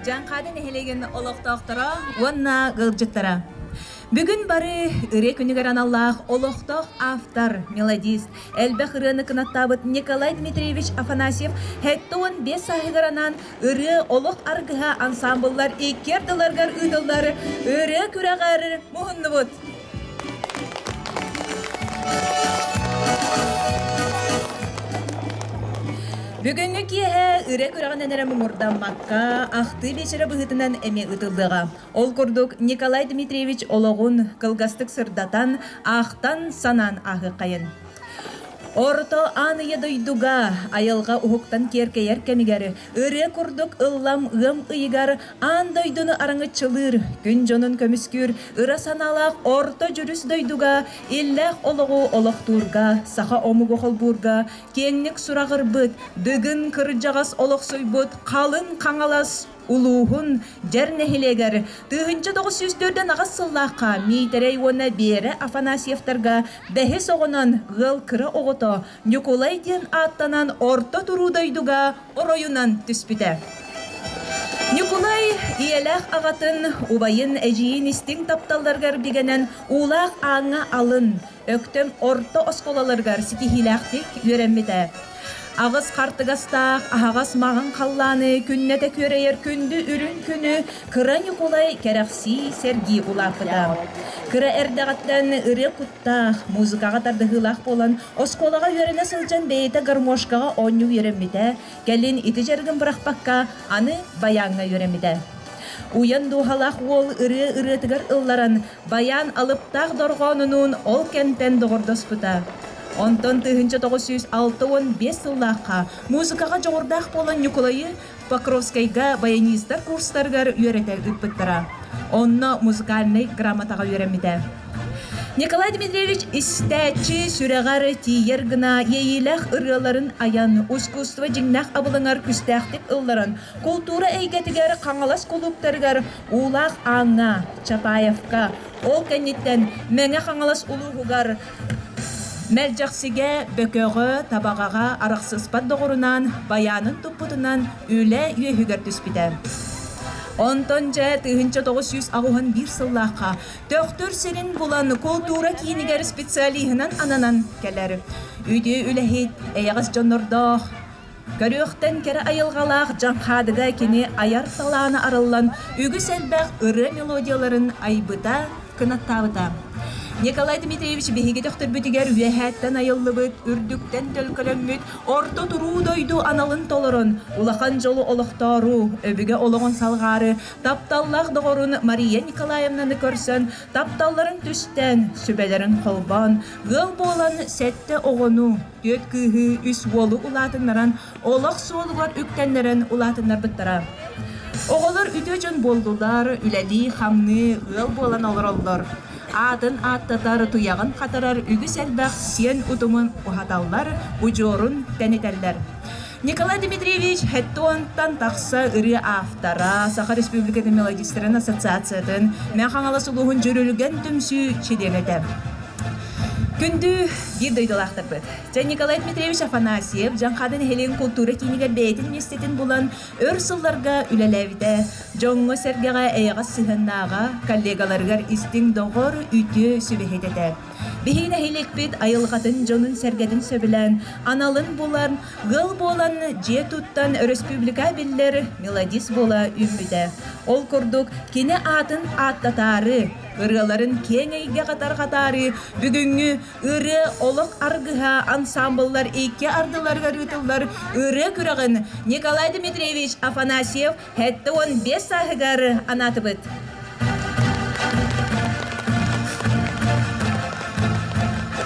Дьаҥхаады нэһилиэгин олохтоохторо уонна ыалдьыттара. Бүгүн бары ырыа күнүгэр аналлаах олохтоох автор, мелодист, элбэх ырыаны кынаттаабыт Николай Дмитриевич Афанасьев 75 сааһыгар анаан ырыа олох аргыһа ансаамбыллар икки ардыларыгар ыытыллар ырыа күрэҕэр муһуннубут. Бүгүҥҥү киэһэ ырыа күрэҕинэн эрэ муҥурдаммакка, ахтыы биэчэрэ быһыытынан эмиэ ыытыллыаҕа. Ол курдук Николай Дмитриевич олоҕун кылгастык сырдатан, аахтан, санаан ааһыаххайын. Орто аан ийэ дойдуга айылҕа уһуктан киэркэйэр кэмигэр ырыа курдук ыллам ыам ыйыгар аан дойдуну араҥыччылыыр, күн дьонун көмүскүүр ыра санаалаах орто дьүрүс дойдуга иллээх олоҕу олохтуурга, саха омугу холбуурга киэҥник сураҕырбыт, дыгын кырдьаҕас олохсуйбут халыҥ Хаҥалас улууһун Дьэр нэһилиэгэр 1948 сыллаахха Миитэрэй уонна Биэрэ Афанасьевтарга бэһис оҕонон ыал кыра оҕото Ньукулай диэн ааттанан орто туруу дойдуга оройунан түспүтэ. Ньукулай ийэлээх аҕатын, убайын, эдьиийин истиҥ тапталларыгар бигэнэн уулаах ааҥҥа алын, Өктөм орто оскуолаларыгар ситиһиилээхтик үөрэммитэ. Аҕыс хартыгастаах аһаҕас маҕан халлааны күннэтэ күөрэйэр күндү үрүҥ күнү Кыра Ньукулай кэрэхсии, сэргии улааппыта. Кыра эрдэҕиттэн ырыа куттаах, музыкаҕа тардыһыылаах буолан, оскуолаҕа үөрэнэ сылдьан бэйэтэ гармошкаҕа оонньуу үөрэммитэ, кэлин ити дьарыгын бырахпакка, аны баяҥҥа үөрэммитэ. Уйан дууһалаах уол ырыа ырыатыгар ылларан, Баян алыптаах дорҕоонунуун ол кэмтэн доҕордоспута. Онтон 1965 сыллаахха музыкаҕа дьоҕурдаах буолан Ньукулайы Покровскайга баянистар курстарыгар үөрэтэ ыыппыттара. Онно музыкальнай грамотаҕа үөрэммитэ. Николай Дмитриевич истээччи сүрэҕэр тиийэр гына иэйиилээх ырыаларын айан, искусство дьиҥнээх абылаҥар күстээхтик ылларан, култуура эйгэтигэр Хаҥалас кулууптарыгар Уулаах Ааҥҥа, Чапаевка, ол кэнниттэн Мэҥэ Хаҥалас улууһугар Мэлдьэхсигэ, Бөкөҕө, Табаҕаҕа арахсыспат доҕорунаан байаанын туппутунан үлэ үөһүгэр түспүтэ. Онтон дьэ 1981 сыллаахха Төхтүр сирин булан култуура киинигэр специалиһынан ананан кэлэр. Үтүө үлэһит, эйэҕэс дьоннордоох, Көрүөхтэн кэрэ айылҕалаах Дьаҥхаадыга кини айар талаана арыллан үгүс элбэх ырыа мелодияларын айбыта, кынаттаабыта. Николай Дмитриевич биһиги төхтөрбүтүгэр үөһээттэн айыллыбыт, үрдүктэн төлкөлөммүт орто туруу дойду аналын толорон, улахан дьолу олохтоору, өбүгэ олоҕун салҕаары, тапталлаах доҕорун Мария Николаевнаны көрсөн, тапталларын түстээн, сүбэлэрин холбоон, ыал буолан сэттэ оҕону, түөрт кыыһы, үс уолу улаатыннаран, олох суолугар үктэннэрэн улаатыннарбыттара. Оҕолор үтүө дьон буоллулар, үлэлии-хамныы, ыал буолан олороллор. Аатын ааттатар, туйаҕын хатарар үгүс элбэх сиэн утумун уһаталлар, удьуорун тэнитэллэр. Николай Дмитриевич Хеттуонтан тахса ырыа автора, Саха Республикатын мелодистарын ассоциациятын Мэҥэ Хаҥалас улууһун Дьүрүлгэн түмсүү чилиэнэ этэ. Күндү биир дойдулаахтарбыт. Дьэ Николай Дмитриевич Афанасьев Дьаҥхаады нэһилиэгин култуура киинигэр бэйэтин миэстэтин булан өр сылларга үлэлээбитэ. Дьоҥҥо-сэргэҕэ эйэҕэс сыһыаннааҕа, коллегаларыгар истиҥ доҕор, үтүө сүбэһит этэ. Биһиги нэһилиэкпит айылҕатын дьонун-сэргэтин сөбүлээн, аналын булан, ыал буолан, дьиэ туттан өрөспүүбүлүкэ биллэр мелодист буола үүммүтэ. Ол курдук, кини аатын ааттатаары, ырыаларын киэҥ эйгэҕэ тарҕатаары бүгүҥҥү Ырыа олох аргыһа ансаамбыллар икки ардыларыгар ыытыллар ырыа күрэҕин Николай Дмитриевич Афанасьев 75 сааһыгар анаатыбыт.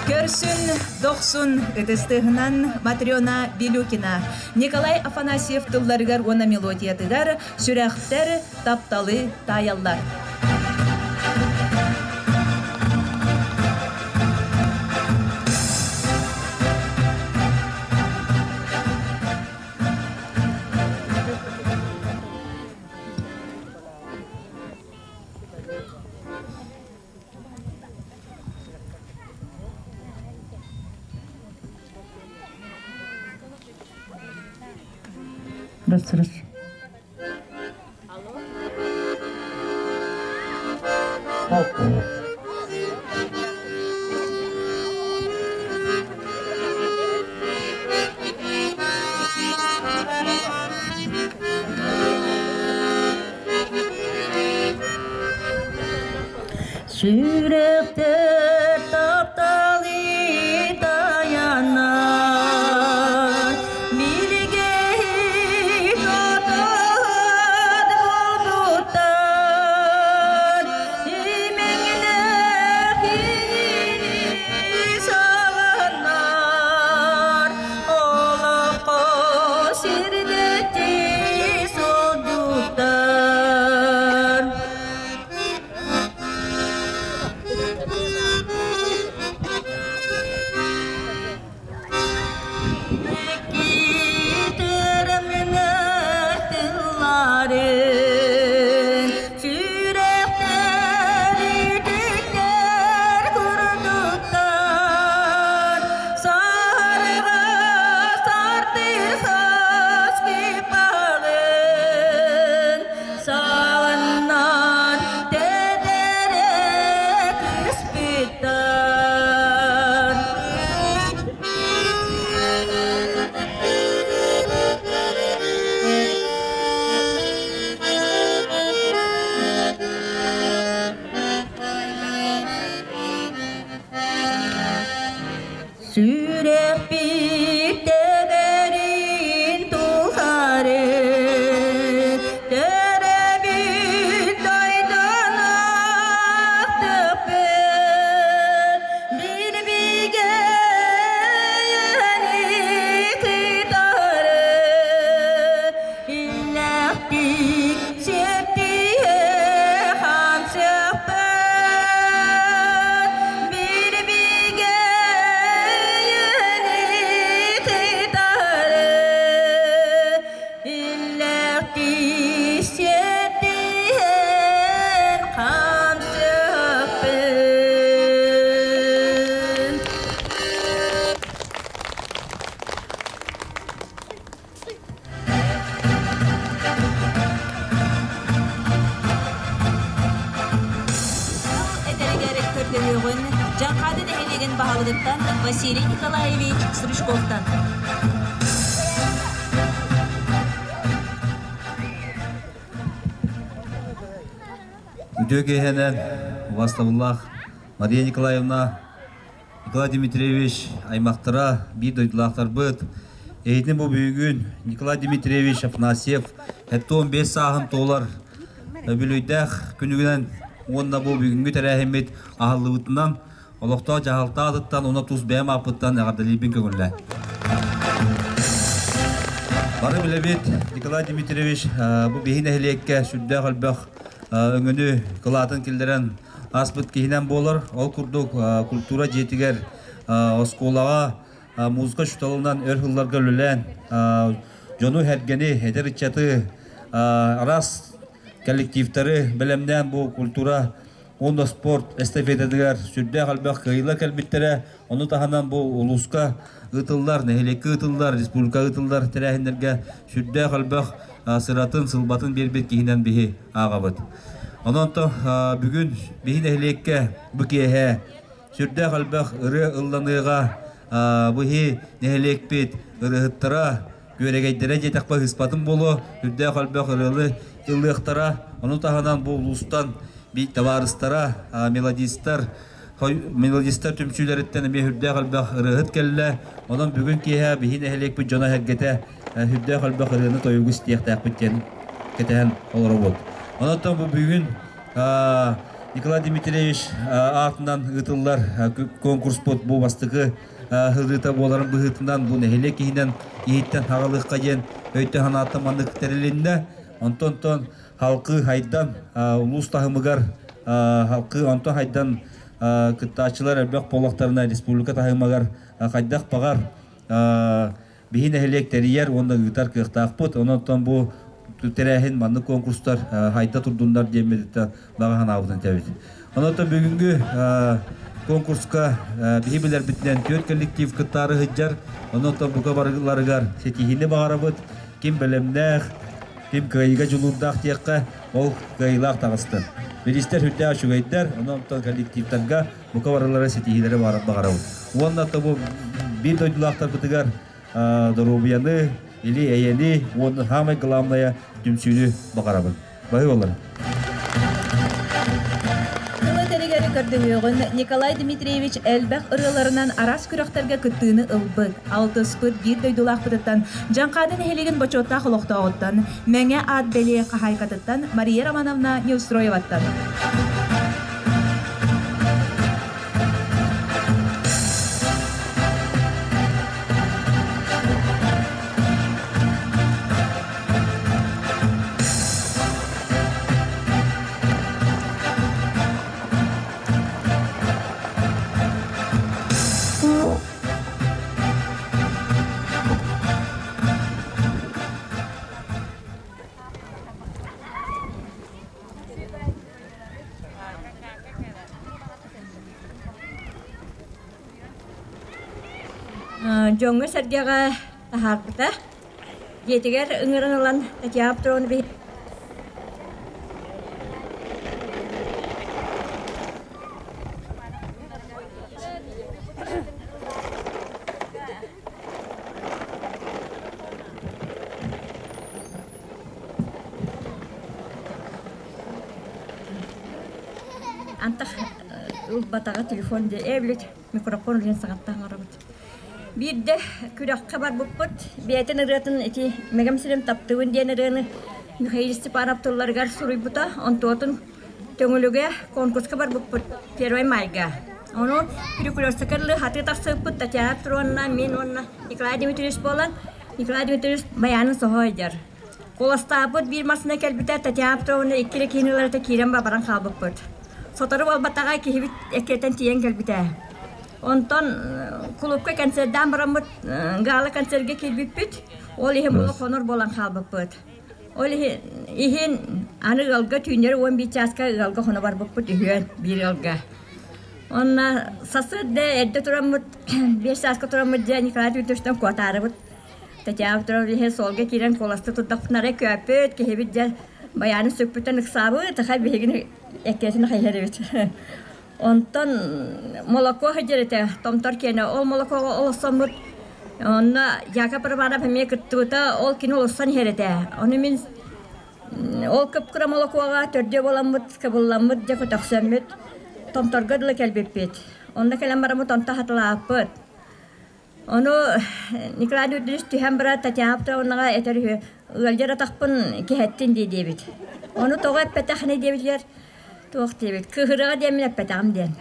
Көрсүн, дохсун ытыстыһынан Матрена Билюкина, Николай Афанасьев тылларыгар уонна мелодиятыгар сүрэхтэр тапталы таайаллар. Раз, раз. Сүрэхтэр тапталы таянар, билгэ тотоһон буолбуттар, имэҥнээх кинини саҕаннар, олоххо сирдэтии суолдьуттар. Тылларын сүрэхтэр үтүктэр курдуктар сарга сартыхас кипалын Саҕаннан тэтэрэ түспүттэр. Сүрэхпит тэбэрин тухары төрөөбүт дойдуну ахтыппыт биир бигэ кытары иллэхтик сиэттиһэ хамсыахпыт биир бигэ кытары иллэхтик сиэттиһэн хамсыахпыт. Этэригэр көрдөһүөҕүн Дьаҥхаады нэһилиэгин баһылыгыттан Василий Николаевич Стручковтан. Үтүө киэһэнэн убастабыллаах Мария Николаевна, Николай Дмитриевич аймахтара, биир дойдулаахтарбыт, эһитин бу бүгүн Николай Дмитриевич Афанасьев 75 сааһын туолар үбүлүөйдээх күнүгүнэн уонна бу бүгүҥҥү тэрээһиммит аһыллыбытынан олохтоох дьаһалта аатыттан уонна тус бэйэм ааппыттан эҕэрдэлиирбин көҥүллээ. Бары билэбит, Николай Дмитриевич бу биһи нэһилиэккэ сүрдээх элбэх өҥөнү кылаатын киллэрэн ааспыт киһинэн буолар. Ол курдук культура дьиэтигэр оскуолаҕа музыка учууталынан өр сылларга үлэлээн дьону-сэргэни, эдэр ыччаты араас коллективтары бэлэмнээн бу культура уонна спорт эстафетатыгар сүрдээх элбэх кыайыылар кэлбиттэрэ. Ону таһынан бу улууска ыытыллар, нэһилиэккэ ыытыллар, республика ыытыллар тэрээһиннэргэ сүрдээх элбэх сыратын, сылбатын биэрбит киһинэн биһи ааҕабыт. Онон то бүгүн биһи нэһилиэккэ бу киэһэ сүрдээх элбэх ырыа ылланыаҕа быһи нэһилиэкпит ырыаһыттара күөрэгэйдэрэ диэтэхпэ ыһыспатын буолуо үрдээх элбэх ырыалы ыллыахтара. Ону таһынан бу улуустан биир табаарыстара мелодистар мелодистар түмсүүлэриттэн эмиэ үрдээх элбэх ырыаһыт кэллэ. Онон бүгүн киэһэ биһи нэһилиэкпит дьоно-сэргэтэ үрдээх элбэх ырыаны тойугу истиэхтээхпит диэн кэтэһэн олоробут. Онон бу бүгүн Николай Дмитриевич аатынан ыытыллар конкурспут бу бастакы сырыыта буоларын быһыытынан бу нэһилиэк иһинэн иһиттэн хаҕалыахха диэн өйтөн санааттан маннык тэрилиннэ. Онтон халкы хайдан улуус таһымыгар халкы онтон хайдан кыттааччылар элбэх буоллахтарына республика таһымыгар хайдах баҕар биһи нэһилиэк тэрийэр уонна ыытар кыахтаахпыт. Онон бу тэрээһин маннык конкурстар хайда турдуннар диэммититтэн баҕа санаабытын этэбит. Онон бүгүҥҥү конкурска биһи билэрбитинэн түөрт коллектив кыттаары сылдьар. Онон бука барыларыгар ситиһиини баҕарабыт. Ким бэлэмнээх, ким кыайыыга дьулуурдаах диэххэ, ол кыайыылаах таҕыстын. Бириистэр сүрдээх үчүгэйдэр, онон коллективтарга бука барылара ситиһиилэри баҕарабыт. Уонна бу биир дойдулаахтарбытыгар доруобуйаны, или эйэни уонна самое главное түмсүүнү баҕарабын. Баһыы болар. Тыл этэригэр. көрдөһүөҕүн Николай Дмитриевич элбэх ырыаларынан араас күрэхтэргэ кыттыыны ылбыт, алтыспыт биир дойдулаахпытыттан Дьаҥхаады нэһилиэгин бочуоттаах олохтооҕуттан, Мэҥэ аат бэлиэ хаһаайкатыттан Мария Романовна Неустроеваттан. Дьоҥҥо-сэргэҕэ таһаарбыта. Дьиэтигэр ыҥыран ылан Татьяна Петровна Антах ылбатаҕа телефон дии эбилит микрофон диэн саҥаттан оҥоробут. Биирдэ күрэххэ барбыппыт, бэйэтин ырыатын ити «Мэгэм сирим таптыыбын» диэн ырыаны Михаил Степанов тылларыгар суруйбута. Онтуотун Төҥүлүгэ конкурска барбыппыт Первай Майга. Ону перекрестокерлыы хатыы тахсыбыппыт Татьяна Петровна, мин уонна Николай Дмитриевич буолан, Николай Дмитриевич байаанын соһо сылдьар. Куоластаабыт биир массыына кэлбитэ Татьяна Петровна икки эрэ киһини ыларыта киирэн баран хаалбыппыт. Сотору буолбатаҕа киһибит эккирэтэн тиийэн кэлбитэ. Онтон кулуупка концердаан бараммыт гала-концерга киирбиппит. Ол иһин була хонор буолан хаалбыппыт. Ол иһин аны ыалга түүннэри 11 чааска ыалга хоно барбыппыт үһүөн биир ыалга. Онно сарсыарда эрдэ тураммыт, 5 чааска тураммыт дьэ Николай Дмитриевичтан куотаарыбыт. Татьяна Петровна иһин суолга киирэн куоласта турдахпытына арай көөппүт, киһибит дьэ байааны сүкпүттэн ыксаабыт, хай биһигини эккиэтин хайыһар эбит. Онтон молоко сылдьар этэ, томтор киэнэ. Ол молокоҕо олорсоммут, онно Яков Романов эмиэ кыттыбыта, ол кини олорсон иһэр этэ. Ону мин ол кып-кыра молокоҕа төрдүө буоламмыт, кыбылламмыт, дьэ көтөхсөммүт, томторго дылы кэлбиппит. Онно кэлэн бараммыт онто хатылааппыт. Ону Николай Дмитриевич түһэн баран Татьяна Петровнаҕа этэр үһү, ыалдьар атахпын кэһэттин дии диэбит. Ону тоҕо эппэтэххиний диэбитигэр, туох диэбит, кыыһырыаҕа диэммин эппэтэҕим диэн.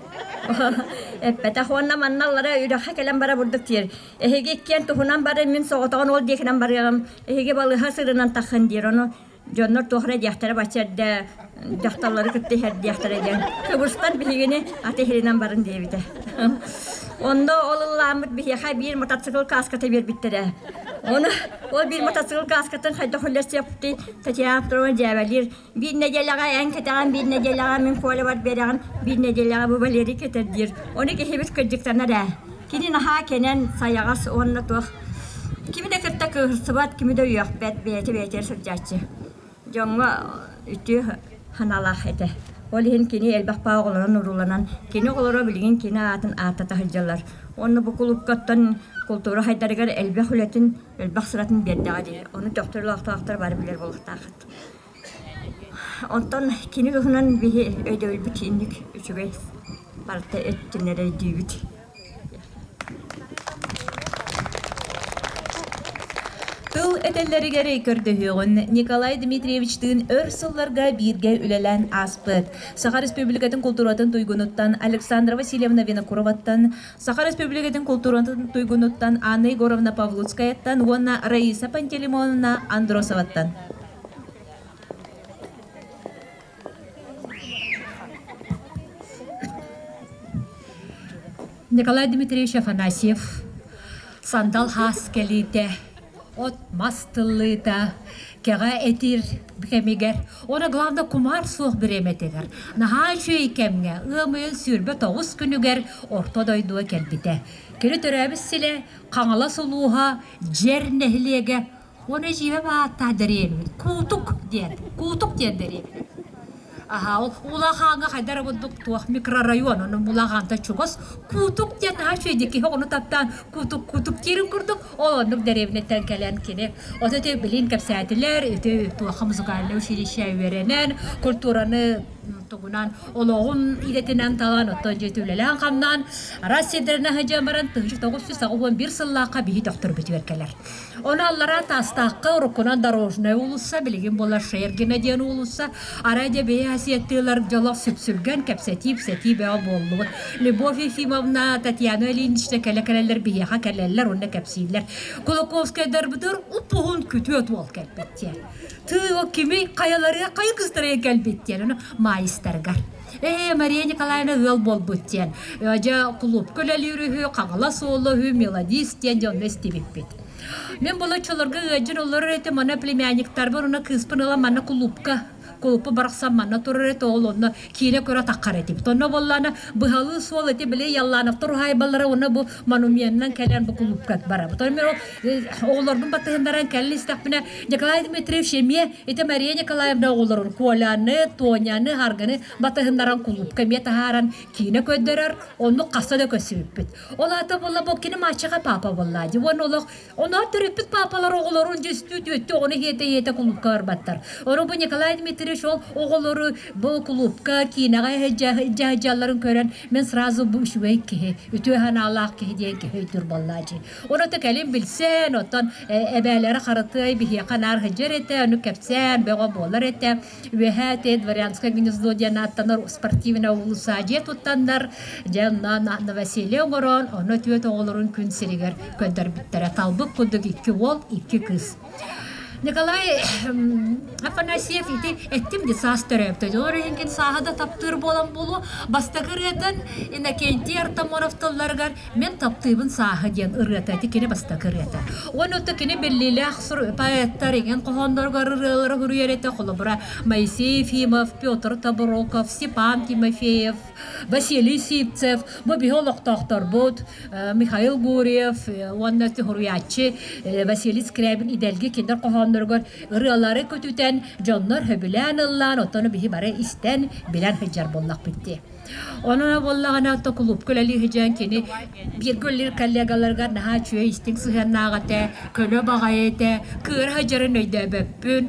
Эппэтэх уонна манна аллара үрэххэ кэлэн бара бурдук диир. Эһиги иккиэн туһунан барын, мин соҕотоҕун ол диэкинэн барыаҕым. Эһиги балыыһа сырынан таххын диир. Ону дьоннор туох эрэ диэхтэрэ бачча эрдэ дьахталлары кытта иһэр диэхтэрэ диэн кыбыстан биһигини аты иһиринэн барын диэбитэ. Онно ол ыллааммыт биһиэхэ биир мотоцикл кааската биэрбиттэрэ. Ону ол биир мотоцикл кааскатын хайдах үллэстиэхпитий Татьяна Петровна дьээбэлиир. Биир нэдиэлэҕэ эн кэтэҕин, биир нэдиэлэҕэ мин Колябар биэрэҕин, биир нэдиэлэҕэ бу Валерий кэтэр диир. Ону киһибит кырдьыктанар ээ. Кини наһаа кэнэн, сайаҕас уонна туох Кими да кытта кыыһырсыбат, кими да үөхпэт, бэйэтэ бэйэтигэр сылдьааччы. Дьоҥҥо үтүө санаалаах этэ. Ол иһин кини элбэх баа оҕолорун урууланан, кини оҕолоро билигин кини аатын ааттата сылдьаллар. Уонна бу кулуупкаттан култуура хайдарыгар элбэх үлэтин, элбэх сыратын биэрдэҕэ дии. Ону төхтөр-олохтоохтор бары билэр буолуохтааххыт. Онтон кини туһунан биһи өйдөбүлбүт инник үчүгэй барыта өттүнэр өйдүүбүт. Тыл этэллэригэр көрдөһүөҕүн Николай Дмитриевичтыын өр сылларга бииргэ үлэлээн ааспыт. Саха Республикатын култууратын туйгунуттан Александра Васильевна Винокуроваттан, Саха Республикатын култууратын туйгунуттан Анна Егоровна Павлуцкаяттан уонна Раиса Пантелеймоновна Андросоваттан. Николай Дмитриевич Афанасьев сандал хаас кэлиитэ, от-мас тыллыыта, кэҕэ этир кэмигэр, уонна главное кумаар суох бириэмэтигэр, наһаа үчүгэй кэмҥэ, ыам ыйын 29 күнүгэр орто дойдуга кэлбитэ. Кини төрөөбүт силэ Хаҥалас улууһа Дьэр нэһилиэгэ Уонна дьиибэ бааттаах дэриэбинэбит Куутук диэн, Куутук диэн дэриэбинэ. Аһаа, ол Улахааҥҥа хайда эрэ курдук туох микрорайон, ону Улахаантан чугас Куутук диэн наһаа үчүгэйдик киһи ону таптаан Куутук Куутук диирин курдук ол оннук дэриэбинэттэн кэлэн кини вот ити билин кэпсээтилэр, ити туохха музыкальнай училище үөрэнэн, культураны Онтугунан олоҕун идэтинэн талан, оттон дьиэ үлэлээн-хамнаан, араас сирдэринэн сылдьан баран, 1981 сыллаахха биһи төхтөрбүтүгэр кэлэр. Ону аллараа Таастаахха уруккунан Дорожная уулусса, билигин буолар Шергина диэн уулусса, арай дьэ бэйэ хасиеттыылар дьолох сүпсүлгэн кэпсэтии-ипсэтии бөҕө буоллубут. Любовь Ефимовна, Татьяна Ильинична кэлэ-кэлэллэр биһиэхэ кэлэллэр уонна кэпсииллэр. Кулаковскайдарбытыгар уп-уһун күтүөт уол кэлбит диэн. Тыы кими хайаларыа хайа кыстарыа кэлбит диэн ону маайыстарыгар. Ээ, Мария Николаевна ыал буолбут диэн. Дьэ, кулуупка үлэлиир үһү, Хаҥалас уола үһү, мелодист диэн дьонно истибиппит. Мин булаччыларга ыалдьан олорор этим, манна племянниктарбар уонна кыыспын ылан манна кулуупка кулуппу барахсан манна турар этэ, ол онно киинэ көрө таххар этибит. Онно буоллаана быһалыы суол эти били Яллановтар уһаайбалара уонна бу монуменынан кэлэн бу кулуупка барабыт. Онно мен ол оҕолорбун батыһыннаран кэлин истэхпинэ Николай Дмитриевич эмиэ ити Мария Николаевна оҕолорун Коляны, Тоняны, Харганы батыһыннаран кулуупка эмиэ таһааран киинэ көрдөрөр, оннук хаста да көрсүбүппүт. Ол аата буолла бу кини маччаха папа буолла дии. Уонна олох онон төрөппүт папалар оҕолорун дьүстүү түөттүү оҕону иһиэтэ-иһиэтэ кулуупка барбаттар. Ону бу Николай Дмитриевич ол оҕолору бу кулуупка киинэҕэ дьаһдьалларын көрөн мен сразу бу үчүгэй киһи, үтүө санаалаах киһи диэн киһи өйдүүр буоллаачы. Ону кэлин билсэн, оттон эбээлэрэ харытыай биһиэхэ наар сылдьар этэ, ону кэпсээн бөҕө буолар этэ. Үөһээ те Дворянское гнездо диэн ааттанар спортивная уулусса дьиэ туттаннар, дьэ онно новоселье оҥорон, онно түөрт оҕолорун күн сиригэр көрдөрбүттэрэ. Талбыт курдук икки уол, икки кыыс. Николай Афанасьев ити эттим ди саас төрөөбүтэ. Дьолор иһинкин сааһа да таптыыр буолан буолуо. Бастакы ырыатын Иннокентий Артамонов тылларыгар Мен таптыыбын сааһы диэн ырыата ити кини бастакы ырыата. Уонна отто кини биллиилээх поэттар иҥэн хоһоонноругар ырыалары суруйар этэ. Холобура, Моисей Ефимов, Петр Табуроков, Степан Тимофеев, Василий Сивцев, бу биһи олохтоохторбут Михаил Гурьев уонна суруйааччы Василий Скрябин идэлги кинилэр хоһоонноругар ырыалары көтүтэн дьоннор сөбүлээн ыллаан, оттон биһи бары истэн билэн сылдьар буоллахпыт дии. Онон буоллаҕына то кулуупка үлэлии сылдьан кини бииргэ үлэлиир коллегаларыгар наһаа үчүгэй истиҥ сыһыаннаах этэ, көнө баҕайы этэ, кыыра сылдьарын өйдөөбөппүн.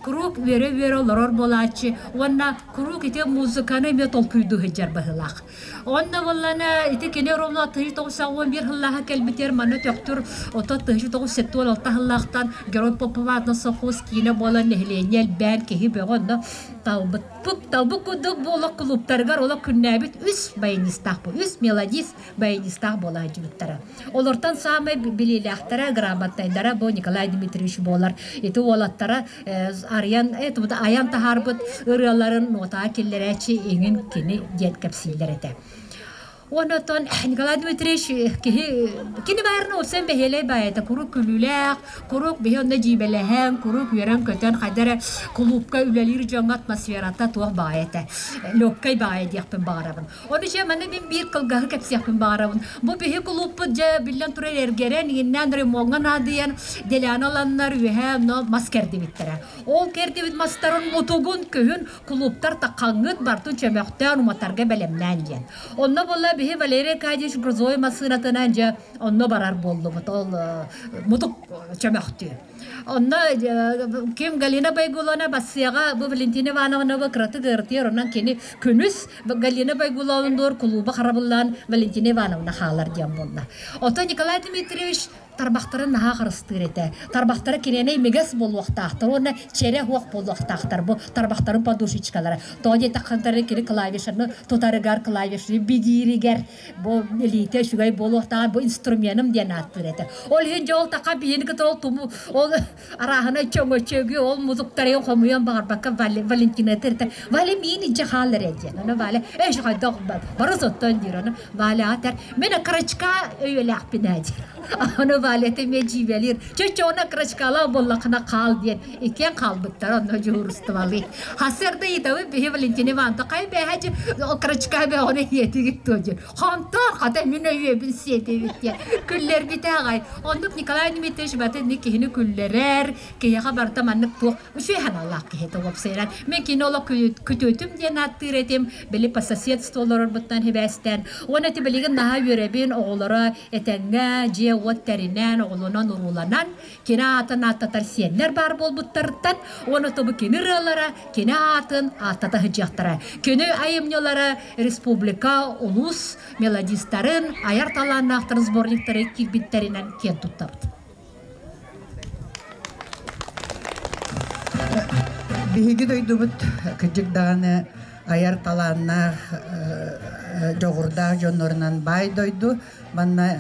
Куруук үөрэ-үөрэ олорор буолааччы уонна куруук ити музыканы эмиэ толкуйдуу сылдьар быһыылаах. Онно буоллаҕына ити кини ровно 1991 сыллааҕы кэлбитигэр манна төхтүр ото 1976 сыллаахтан Герой Попова аатынан совхоз киинэ буолан нэһилиэнньэ элбээн киһи бөҕө онно талбыт Талбыт курдук бу олох кулууптарыгар олох күннээбит үс баянистаах бу үс мелодист баянистаах буола сылдьыбыттара. Олортон саамай билиилээхтэрэ, грамотнайдара бу Николай Дмитриевич буолар. Ити уолаттара арыйан, айан таһаарбыт ырыаларын нотаҕа киллэрээччи иҥин кини диэн кэпсииллэр этэ. Онтон Николай Дмитриевич киһи кини баарына уопсан бэһиэлэй баайата куруук күлүүлээх, куруук биһи онно дьиибэлэһэн, куруук үөрэн-көтөн хайда эрэ кулуупка үлэлиир дьоҥҥо атмосферата туох баҕайы этэ. Легкай баҕайы диэхпин баҕарабын. Ону дьэ маны мин биир кылгаһы кэпсиэхпин баҕарабын. Бу биһи кулууппут дьэ биллэн турар эргэрэн, иҥиннээн ремоҥҥа наадыйан деляны ыланнар үөһээ онно мас кэрдибиттэрэ. Ол кэрдибит мастарын мутугун күһүн кулууптар таххаҥҥыт бартын чөмөхтөөн уматарга бэлэмнээн диэн. Онно буолла биһи Валерий Аркадьевич грузовой массыынатынан дьэ онно барар буоллубут ол мутук чөмөхтүү. Онно ким Галина Байгуловна Бассыаҕа бу Валентина Ивановна кыратык ыарытыйар онон кини күнүс Галина Байгуловна кулууба харабыллаан Валентина Ивановна хаалар диэн буолла. Оттон Николай Дмитриевич тарбахтарын наһаа харыстыыр этэ. Тарбахтара киниэнэ имигэс буолуохтаахтар уонна чэрэ суох буолуохтаахтар бу тарбахтарын подушечкалара. Тоҕо диэтэххинэ кини клавишаны тутарыгар, клавишаны бигииригэр бу илиитэ үчүгэй буолуохтааҕар бу инструменым диэн ааттыыр этэ. Ол иһин дьэ ол таха биһини кытта ол туму ол арааһына чөҥөчөгү ол музыктарын хомуйан баҕарбакка Валентина этэр Валя миин илдьэ хаалар ээ диэн. Аны Валя эй хайдах бары соттон диир. Аны Валя атар мен окорочка өйөлөөхпүн ээ диир. Аны Валя эмиэ дьиибэлиир. Чөчө оны окорочкалаах буоллаххына хаал диэн иккиэн хаалбыттар онно дьуһуурустубалыы. Хасыарда ыйытабын биһи Валентина Ивановна хай бээһэ окорочка бэҕэни иэтигит туо диэн. Хонтор хата мин өйүөбүн сиэтибит диэн күллэрбитэ аҕай. Оннук Николай Дмитриевич бата инник киһини күллэрэр, киһиэхэ барыта маннык туох үчүгэй санаалаах киһи этэ уопсайынан. Мин кини олох күтүөтүм диэн ааттыыр этим, били по соседству олорорбуттан сибээстээн. Уонна ити билигин наһаа үөрэбин, оҕолоро этэҥҥэ, дьиэ дьиэ-уот тэринэн, оҕолонон-урууланан, кини аатын ааттатар сиэннэр баар буолбуттарыттан, уонна тобу кини ырыалара кини аатын ааттата сылдьыахтара. Кини айымньылара республика, улуус мелодистарын, айар талааннаахтарын сборниктары киирбиттэринэн киэн туттабыт. Биһиги дойдубут кырдьык даҕаны айар талааннаах, дьоҕурдаах дьоннорунан баай дойду. Манна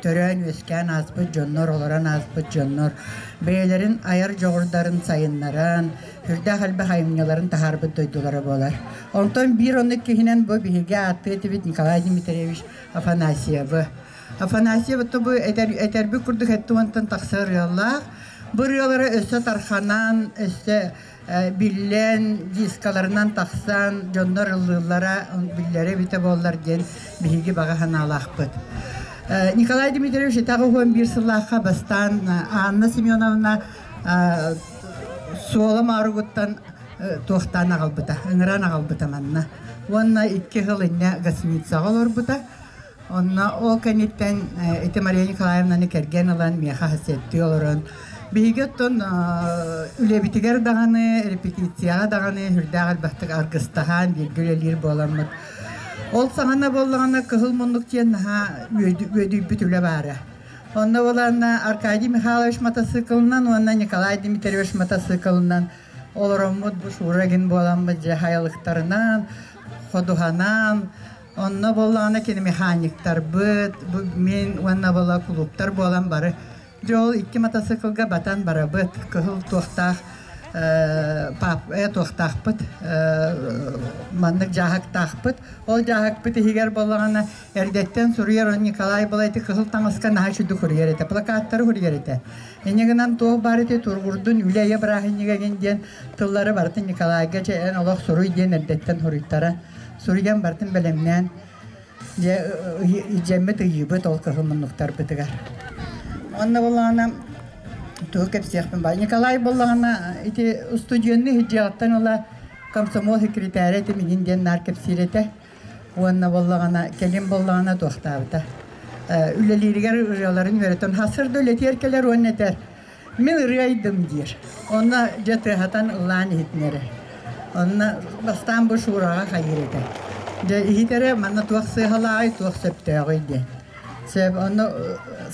төрөөн-үөскээн ааспыт дьоннор, олорон ааспыт дьоннор бэйэлэрин айар дьоҕурдарын сайыннаран, сүрдээх элбэх айымньыларын таһаарбыт дойдулара буолар. Онтон биир оннук киһинэн бу биһиги ааттыы этибит Николай Дмитриевич Афанасьевы. Афанасьев бу этэрбит курдук этти уонтан тахса ырыалаах. Бу ырыалара өссө тарханан, өссө биллэн, дискаларынан тахсан, дьоннор ыллыыллара биллэрэ эбитэ буоллар диэн биһиги баҕа санаалаахпыт. Николай Дмитриевич итаҕы уон биир сыллаахха бастаан Анна Семеновна Суола Мааругуттан туохтаан аҕалбыта, ыҥыран аҕалбыта манна. Уонна икки сыл инньэ гостиницаҕа олорбута. Онно ол кэнниттэн ити Мария Николаевнаны кэргэн ылан миэхэ хасыаттыы олорон биһиги оттон үлэбитигэр даҕаны, репетицияҕа даҕаны сүрдээх элбэхтик аргыстаһан бииргэ үлэлиир буоламмыт. Ол саҕана буоллаҕына кыһыл муннук диэн наһаа үөдүйбүт үлэ баара. Онно буолан Аркадий Михайлович матасыыкылынан уонна Николай Дмитриевич матасыыкылынан олороммут бу Шурагин буоламмыт дьэ хайалыктарынан, ходуһанан Онно буоллаҕына кини механиктарбыт, бу мин уонна буола кулууптар буолан бары дьэ ол икки мотоциклга батан барабыт, кыһыл туохтаах туохтаахпыт маннык дьааһыктаахпыт. Ол дьааһыкпыт иһигэр буоллаҕына эрдэттэн суруйар он Николай была ити кыһыл таҥаска наһаа үчүгдүк суруйар этэ, плакаттары суруйар этэ. Инньэ гынан туох баар ити тургурдун үлэ-эйэ бырааһынньыга игин диэн тыллары барытын Николайга чэ эн олох суруй диэн эрдэттэн суруйтара. Суруйан бартын бэлэмнээн дьэ дьэммит ыйыыбыт ол кыһыл муннуктарбытыгар. Онно буоллаҕына тугу кэпсиэхпин баар. Николай буоллаҕына ити устудьуоннуу сылдьыаҕыттан ыла комсомол секретаря этим иҥин диэн наар кэпсиир этэ. Уонна буоллаҕына кэлин буоллаҕына туохтаабыта. Үлэлииригэр ырыаларын үөрэтэн хасыр да үлэтигэр кэлэр уонна этэр Мин ырыайдым диир. Онно дьэ тыаһатан ыллаан иһитинэрэ. Онно бастаан бу Шураҕа хайыыр этэ. Дьэ иһитэрэ манна туох сыыһалааҕый, туох сөптөөҕүй диэн. Сөп, онно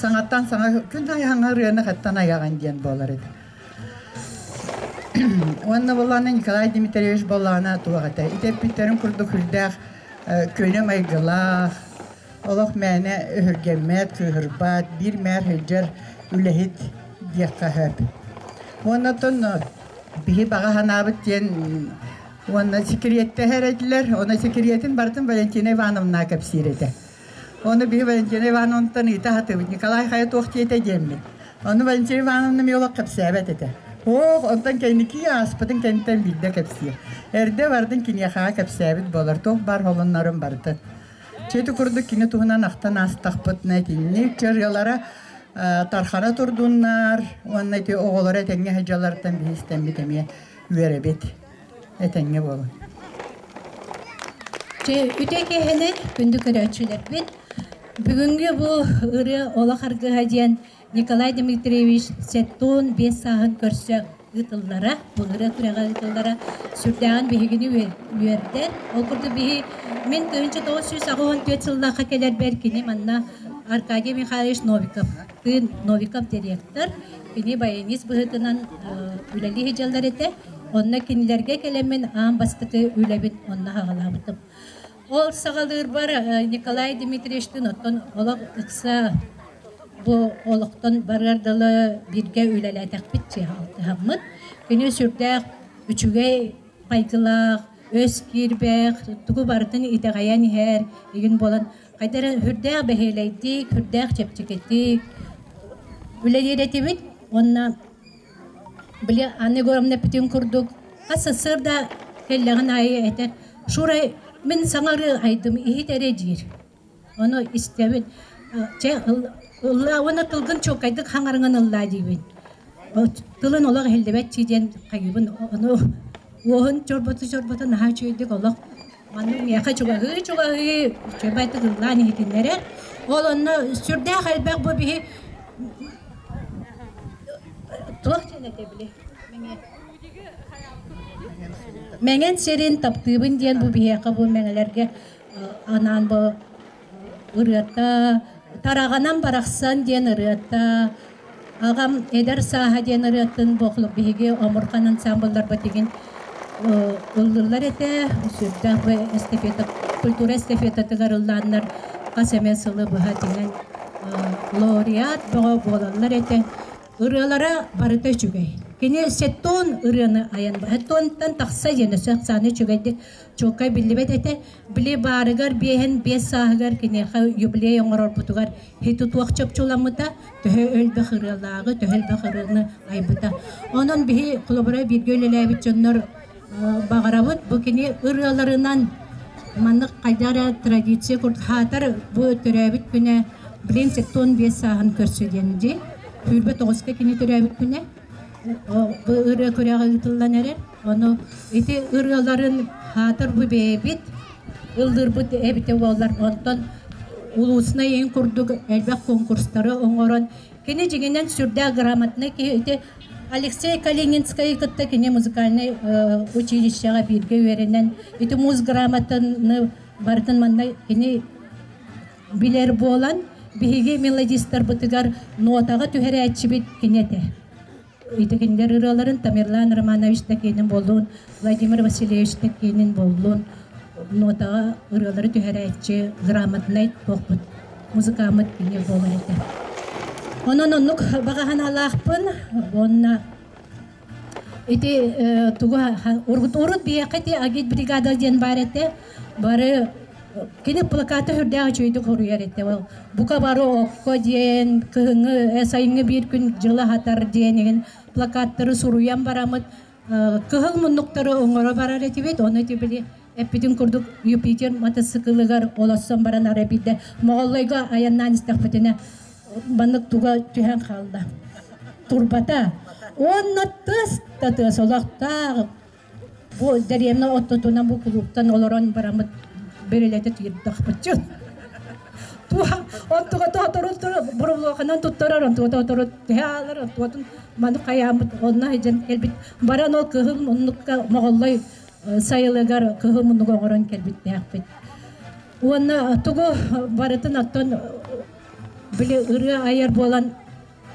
саҥаттан саҥа күн аайы саҥа ырыаны хаттан айаҕын диэн буолар этэ. Уонна буоллаҕына Николай Дмитриевич буоллаҕына туох этэ, ити эппиттэрин курдук сүрдээх көнө майгылаах, Олох мээнэ өһүргэммэт, кыыһырбат, биир мээр сылдьар үлэһит диэххэ сөп. Уонна оттон биһи баҕа санаабыт диэн уонна секреттэһэр этилэр. Ону секретин барытын Валентина Ивановна кэпсиир этэ. Ону биһи Валентина Ивановнаттан ыйыта сатыыбыт. Николай хайа туох диэтэ диэммит. Ону Валентина Ивановна эмиэ олох кэпсээбэт этэ. Ох, онтон кэнники ааспытын кэнниттэн биирдэ кэпсиир. Эрдэ бардын киниэхэҕэ кэпсээбит буолар. Туох баар холоннорун барытын. Чэ ити курдук кини туһунан ахтан аастахпытына итинник чарыалара тархана турдуннар уонна ити оҕолоро этэҥҥэ сылдьалларыттан биһи истэммит эмиэ үөрэбит. Этэҥҥэ буолун. Чэ, үтүө киэһэнэн күндү көрөөччүлэрбит. Бүгүҥҥү бу ырыа олох аргыһа диэн Николай Дмитриевич 75 сааһын көрсө ыытыллара, бу ырыа күрэҕэ ыытыллара сүрдээҕин биһигини үөрдэр. Ол курдук биһи мин 1984 сыллаахха кэлэрбэр кини манна Аркадий Михайлович Новиков, тыын Новиков директор, кини баянист быһыытынан үлэлии сылдьаллар этэ. Онно кинилэргэ кэлэммин аан бастакы үлэбин онно саҕалаабытым. Ол саҕалыырбар Николай Дмитриевичтыын оттон олох ыкса бу олохтон барыар дылы бииргэ үлэлээтэхпит алтыһаммыт. Кини сүрдээх үчүгэй майгылаах, өс киирбэх, тугу барытын итэҕэйэн иһэр игин буолан хайда эрэ сүрдээх бэһиэлэйдик, сүрдээх чэпчэкитик үлэлиир этибит. Уонна били Анна Егоровна эппитин курдук хас сарсыарда кэллэҕин аайы этэр Шура мин саҥа ырыа айдым иһит эрэ диир. Ону истэбин. Чэ, ыллаа уонна тылгын чуолкайдык хаҥарыҥын ыллаа диибин. Тылын олох иһиллибэт дии диэн хайыыбын. Ону уоһун чорбото-чорбото наһаа үчүгэйдик олох маннык миэхэ чугаһыы-чугаһыы үчүгэйдик ыллаан иһитиннэрэр. Ол онно сүрдээх элбэх бу биһи туох диэн этэ били Мэҥэн сирин таптыыбын диэн бу биһиэхэ бу мэҥэлэргэ анаан бу ырыата Тараҕанан барахсан диэн ырыата Аҕам эдэр сааһа диэн ырыатын бу биһиги омурхан ансамблларбыт игин ыллыыллар этэ. Сүрдээх бу эстафета культура эстафетатыгар ыллааннар хас эмэ сылы быһа тиҥэн лауреат бөҕө буолаллар этэ. Ырыалара барыта үчүгэй. Кини сеттон ырыаны айан сеттонтан тахса диэн өссө ахсаана үчүгэйдик чуолкай биллибэт этэ. Били баарыгар биэһин биэс сааһыгар киниэхэ юбилей оҥорорбутугар хитутуох чопчуламмыта, төһө элбэх ырыалааҕы, төһө элбэх ырыаны айбыта. Онон биһи холобура бииргэ үлэлээбит дьоннор баҕарабыт бу кини ырыаларынан маннык хайдах эрэ традиция курдук хаатар бу төрөөбүт күнэ блин сектон биэс сааһын көрсө диэн дии сүүрбэ тоҕуска кини төрөөбүт күнэ бу ырыа күрэҕэ ыытыллан эрэр ону ити ырыаларын хаатар бу бэйэбит ыллыырбыт эбитэ буоллар онтон улууснай иһин курдук элбэх конкурстары оҥорон кини дьиҥинэн сүрдээх грамотнай киһи ити Алексей Калининскайы кытта кини музыкальнай училищеҕа бииргэ үөрэнэн ити муз грамотаны барытын манна кини билэр буолан биһиги мелодистарбытыгар нотаҕа түһэрээччибит кини этэ. Ити кинилэр ырыаларын Тамерлан Романович Такинин буоллун, Владимир Васильевич Такинин буоллун нотаҕа ырыалары түһэрээччи грамотнай туохпут музыкаммыт кини буолар этэ. Онон оннук баҕа санаалаахпын уонна ити тугу урут биһиэхэ ити агит бригада диэн баар этэ. Бары кини плакаты үрдээх үчүгэйдик хоруйар этэ. Ол бука бары окко диэн кыһыҥҥы сайыҥҥы биир күн дьыла хатар диэн игин плакаттары суруйан бараммыт кыһыл муннуктары оҥоро барар этибит. Ону ити били эппитин курдук Юпитер матасыкылыгар олоссон баран ара биирдэ Моҕоллойго айаннаан истэхпитинэ маннык туга түһэн хаалла. Турбата. Уонна тыас да тыас олохтоох бу дэриэбинэ оттотунан бу кулууптан олорон бараммыт бөрөлөтө тыырдахпытчы. Туха онтуга тоторун бурулуоханан туттарар онтуга тотору түһэ аалар онтуотун маны хайааммыт онно сылдьан кэлбит баран ол кыһыл муннукка моҕоллой сайылыгар кыһыл муннугу оҥорон кэлбиттээхпит. Уонна тугу барытын оттон били ырыа айар буолан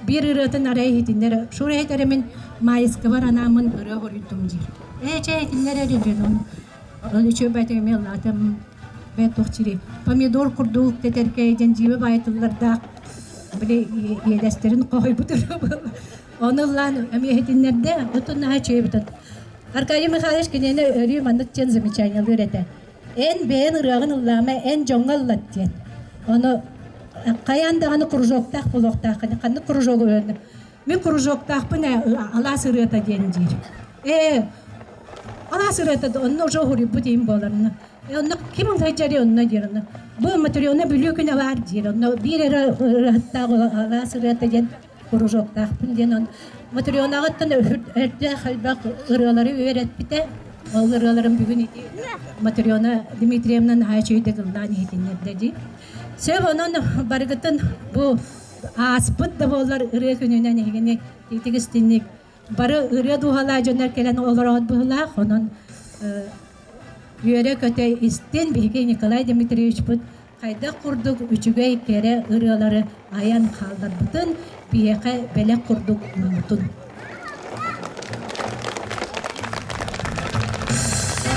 биир ырыатын арай иһитиннэр шура иһитэрэмин маайыскабар анаамын ырыа хоруйдум диир. Ээ чэ иһитиннэр эрэ диэн ону ол үчүгэй байтыгы ыллаатым бэт туох чири помидор курдук тэтэркэй диэн дьиибэ баайытыллардаах били иэдэстэрин хоһуйбут ырыа буолла. Ону ыллаан эмиэ иһитиннэрдэ, отун наһаа үчүгэй эбит. Аркадий Михайлович кинини өрүү маннык диэн замечаниелыыр этэ. Эн бэйэн ырыаҕын ыллаама, эн дьоҥҥо ыллат диэн. Ону хайаан даҕаны кружоктаах буолуохтааххын. Ханнык кружогу өлөннө? Мин кружоктаахпын ээ, алаас ырыата диэн диир. Ээ, алаас ырыата онно уже уһуруйбут иһин буоларына. Онно ким ыллайдьари онно диир онно. Бу Матрена Бүлүү күнэ баар диир. Онно биир эрэ ырыаһыттаах алаас ырыата диэн кружоктаахпын диэн он Матрёнаҕыттан өрдөөх элбэх ырыалары үөрэппитэ. Ол ырыаларым бүгүн ити Матрена Дмитриевна наһаа үчүгэйдик ыллаан иһитиннэрдэ дии. Сөп онон барыгытын бу ааспыт да буоллар ырыа күнүнэн эһигини итигистинник бары ырыа дууһалаах дьоннор кэлэн олороот быһылаах онон үөрэ-көтө истин биһиги Николай Дмитриевичпыт хайдах курдук үчүгэй кэрэ ырыалары айан хаалларбытын биһиэхэ бэлэх курдук ууммутун.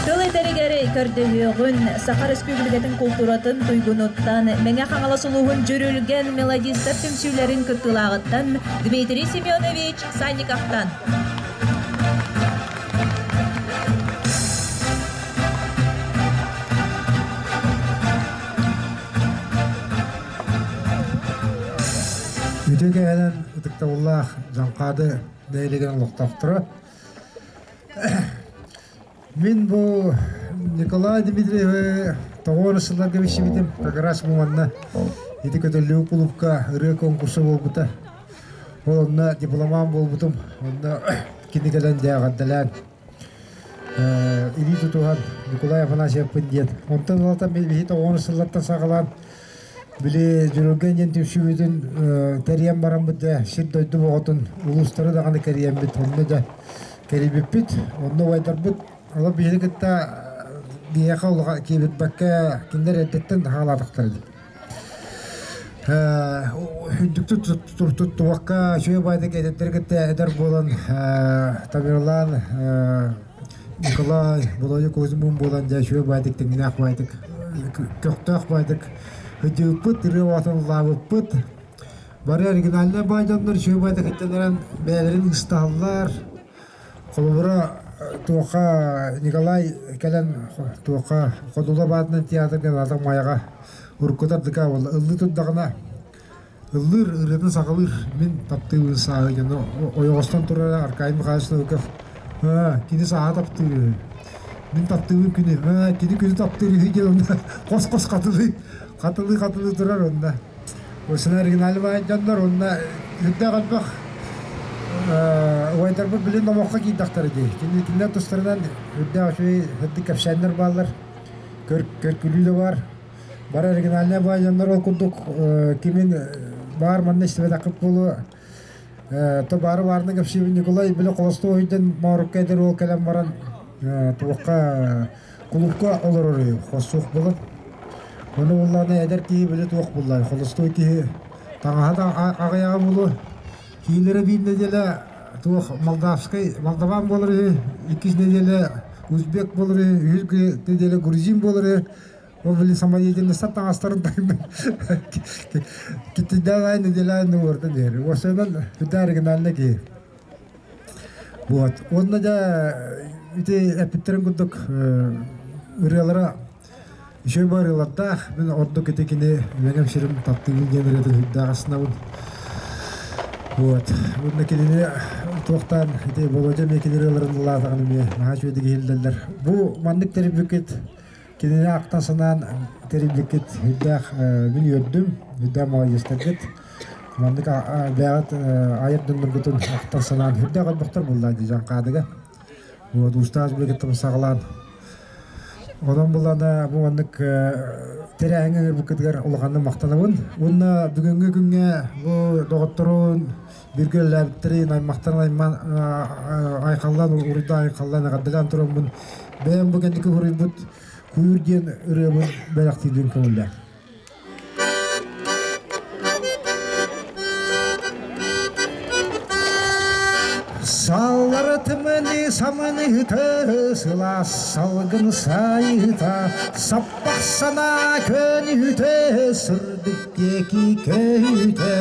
Тыл этэригэр көрдөһүөҕүн Саха Республикатын култууратын туйгунуттан Мэҥэ Хаҥалас улууһун Дьүрүлгэн мелодистар түмсүүлэрин кыттыылааҕыттан Дмитрий Семенович Санниковтан. Үтүө кэһэнэн ытыктабыллаах Дьаҥхаады нэһилиэгин олохтоохторо. Мин бу Николай Дмитриевы тоҕуорус сылларга билсибитим. Как раз бу манна ити көтөллүү кулуупка ырыа конкурса буолбута. Ол онно дипломан буолбутум. Онно кини кэлэн дьээҕэрдэлээн илии тутуһан Николай Афанасьевпын диэн. Онтон ылата биһи тоҕуорус сыллартан саҕалаан Били Дьүрүлгэн диэн түмсүүбүтүн тэрийэн бараммыт дьэ сир дойду боҕотун улуустары даҕаны кэрийэммит онно дьэ кэрийбиппит. Онно убайдарбыт олор биһиги кытта биһиэхэ улахан киирбэккэ кинилэр эрдэттэн хаалаатахтара дии. Үрдүктүк туттубакка үчүгэй баайдык эдэрдэри кытта эдэр буолан Тамерлан Николай Володя Козьмун буолан дьэ үчүгэй баайдык тэҥнээх баайдык көхтөөх баайдык сылдьыбыппыт ырыа аатын ыллаабыппыт бары оригинальнай баай дьоннор үчүгэй баайдык кытталларан бэйэлэрин ыстаһаллар холобура туохха Николай кэлэн туохха Ходула баатынан театрга Ната Майаҕа уруккута ардыка буолла ыллыы турдаҕына ыллыыр ырыатын саҕалыыр мин таптыыбын сааһы дьону ойоҕостон турара Аркадий Михайлович Новиков кини сааһа таптыыр мин таптыыбын күнү кини күнү таптыыр үһү диэн онно хос-хос хатылыы хатылыы хатылыы турар онно осына оригинальный баай дьоннор онно үрдээх элбэх убайдарбыт билин номоххо киирдэхтэрэ дии кини кинилэр тустарынан үрдээх үчүгэй сырдык кэпсээннэр бааллар көр көркүлүү да бар Бары оригинальнай баайаннар ол курдук кимин баар манна истибэтэххит буолуо. То баары баарына кэпсиибин Николай били холостуой өйдөн Моорукка эдэр уол кэлэн баран туохха кулуупка олорор үһү хоссуох буолан. Ону буллаҕына эдэр киһи били туох буллай холостуой киһи таҥаһа да аҕыйаҕа буолуо. Киилэрэ биир нэдиэлэ туох молдавскай молдаван буолар үһү, иккис нэдиэлэ узбек буолар үһү, үһүс нэдиэлэ грузин буолар үһү. Ол били самодеятельностар таҥастарын китидään ай неделяйны уорда диэри. Уосанан бүтэ оригинальный киһи. Вот. Уонна да ити эппиттерин курдук ырыалара үчүгэй баар ырыалардаах. Мин ордук ити кини Мэҥэм сирим таптыыбын диэн ырыатын сүрдээх астынабын. Вот. Уонна кинини туохтаан ити Володя эмиэ кини ырыаларын ыллаатаҕын эмиэ наһаа үчүгэйдик иһиллэллэр. Бу маннык тэрийбиккит Кинини ахтан санаан тэрийбиккит үрдээх мин үөрдүм, үрдээх маладьыастаргыт. Маннык бэйэҕит айар дьонноргутун ахтан санаан үрдээх элбэхтэр буолла дии Дьаҥхаадыга. Вот устаас билигиттэн саҕалаан. Онон булана бу маннык тэрээһиҥҥэ ыҥырбыккытыгар улаханнык махтанабын. Уонна бүгүҥҥү күҥҥэ бу доҕотторун, бииргэ үлэлээбиттэрин, аймахтарын аймаан айхаллаан, уруйдаан айхаллаан эҕэрдэлээн тураммын Бэйэм бу кэнники суруйбут Куйуур диэн ырыабын бэлэхтиирбин көҥүллээх. Салларатымыны саманыыта, сылаас салгын сайыта, саппах санаа көнүтэ, сырдык диэки көһүтэ,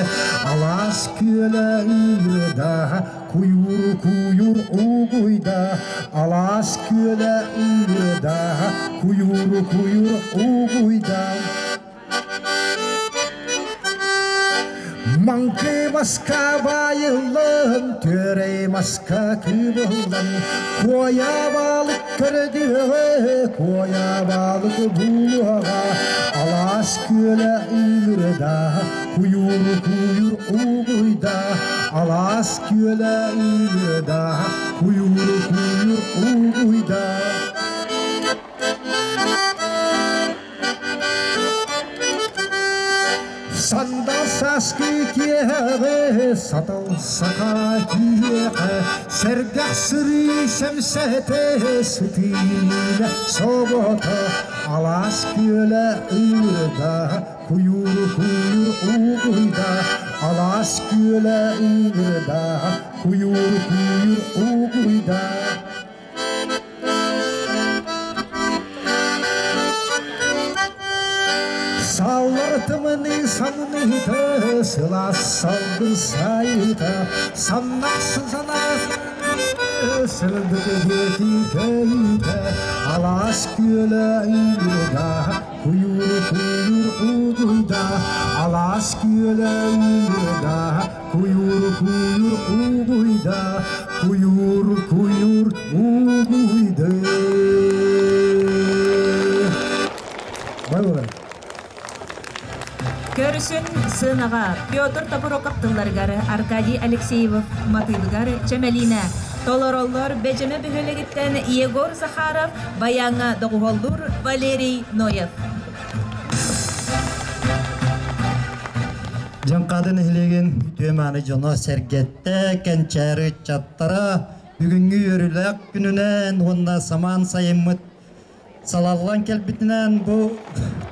алаас күөлэ ыырда, Куйуур куйуур угуйда, алаас күөлэ ыырда, куйуур куйуур угуйда. Маҥкы маска баайыллан, түөрэй маска кыыбыллан, куойа балык көрөдүөҕэ, куойа балык булуоҕа, алаас күөлэ ыырда, куйуур куйуур угуйда, Алаас күөлэ ыырда, куйуур куйуур угуйда. Сандал сааскы киэһэҕэ, сатал саха киһиэхэ, сэргэх сырыы сэмсэтэ, сытыына собото, алаас күөлэ ыырда, Куйуур куйуур угуйда, алаас күөлэ ыырда, куйуур куйуур угуйда. Саллартымыны санныыта, сылаас салгын сайыта, саннахсын санаас сырдык диэки көйүтэ, алаас күөлэ ыырда, Куйуур куйуур угуйда, алаас күөлэ ыырда, куйуур куйуур угуйда, куйуур куйуур угуйда. Бай Көрүсүн сыанаҕа Петр Тобуроков тылларыгар Аркадий Алексеев матыыбыгар Чэмэлиинэ толороллор Бэдьэмэ бөһүөлэгиттэн Егор Захаров, баяҥҥа доҕуһуоллуур Валерий Ноев. Дьаҥхаады нэһилиэгин үтүө-мааны дьоно-сэргэтэ, кэнчээри ыччаттара бүгүҥҥү үөрүүлээх күнүнэн уонна самаан сайыммыт салаллан кэлбитинэн бу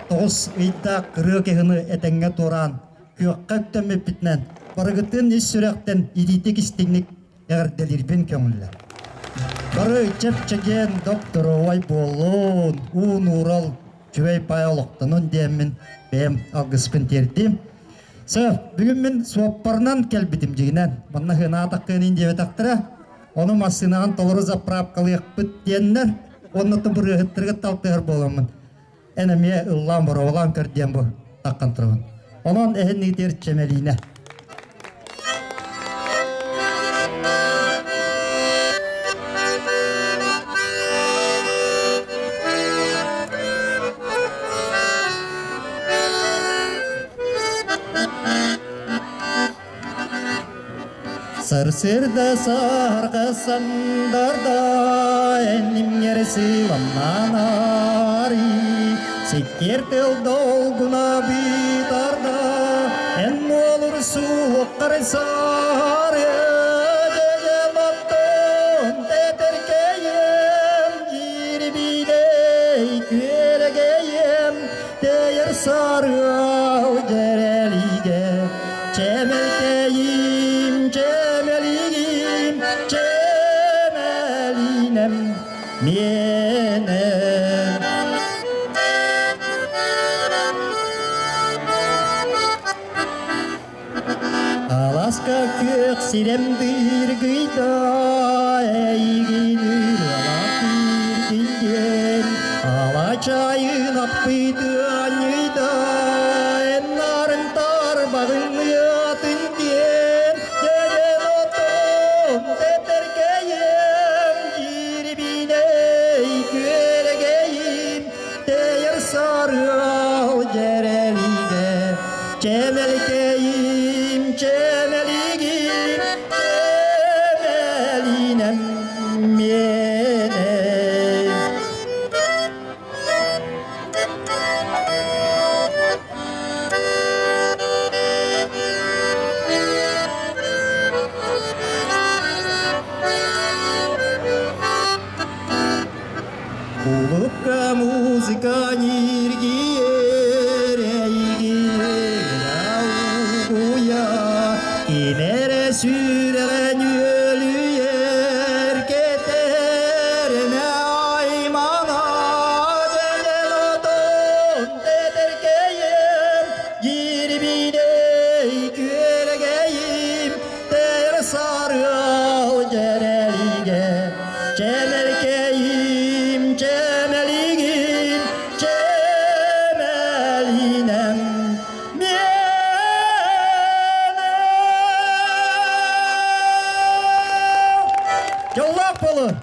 тоҕус ыйдаах кырыа кыһыны этэҥҥэ туораан күөххэ үктэммиппитинэн барыгытын ис сүрэхтэн итиитик истиҥник эҕэрдэлиирбин көҥүллэр. Бары чэпчэгиэн докторовай буоллун, уу-нуурал үчүгэй паай олохтонун диэммин бэйэм алгыспын тиэрдиим. Сөп, бүгүн мин суоппарынан кэлбитим дьигинэн. Манна хынаатаххыын диэбэтэхтэрэ. Ону массыынаҕын толору заправкалыахпыт диэннэр, уонна тыбырыаһыттарга талтыһар буоламмын. Эн эмиэ ыллаан боруобалаан көр диэн бу таххан турабын. Онон эһин иитир Чэмэлиинэ. Сарсырда сарга сандарда эннимҥэр сыламнанари Сиккиэр тыл долгуна быытарда эн буолур суоххар саары Дьэдьэн тэтэркэйэм дьирбиидэй күөрэгэйэм Тэйэр сарыал дьэрэлигэ Чэмэлкэйим, чэмэлигим, чэмэлинэм миэнэм. Аласка күөх сирэм дыргыйда, эйигин ырыалаах киирдин Алачайын аппытыанньыйда, эн нарын тарбаҕын ыатын диэн, дьэдьэн отон тэтэркэйэм, кирбинэй күөрэгэйим, тэйэр сарыал дьэрэлигэ Чэмэлкэйим, чэмэлигим, чэмэлинэм миэнэй. Улыбка музыка ньиргиэр эйигин угуйа ким эрэ сүрэҕин үөлүйэр кэтэринэ аймана дьэлэл отон тэтэркэйэм дьирбинэй күөрэгэйим тэр сарыал дьэрэлигэ Чэмэлкэйим, чэмэлигим, чэмэлинэм Дьоллоох буолун!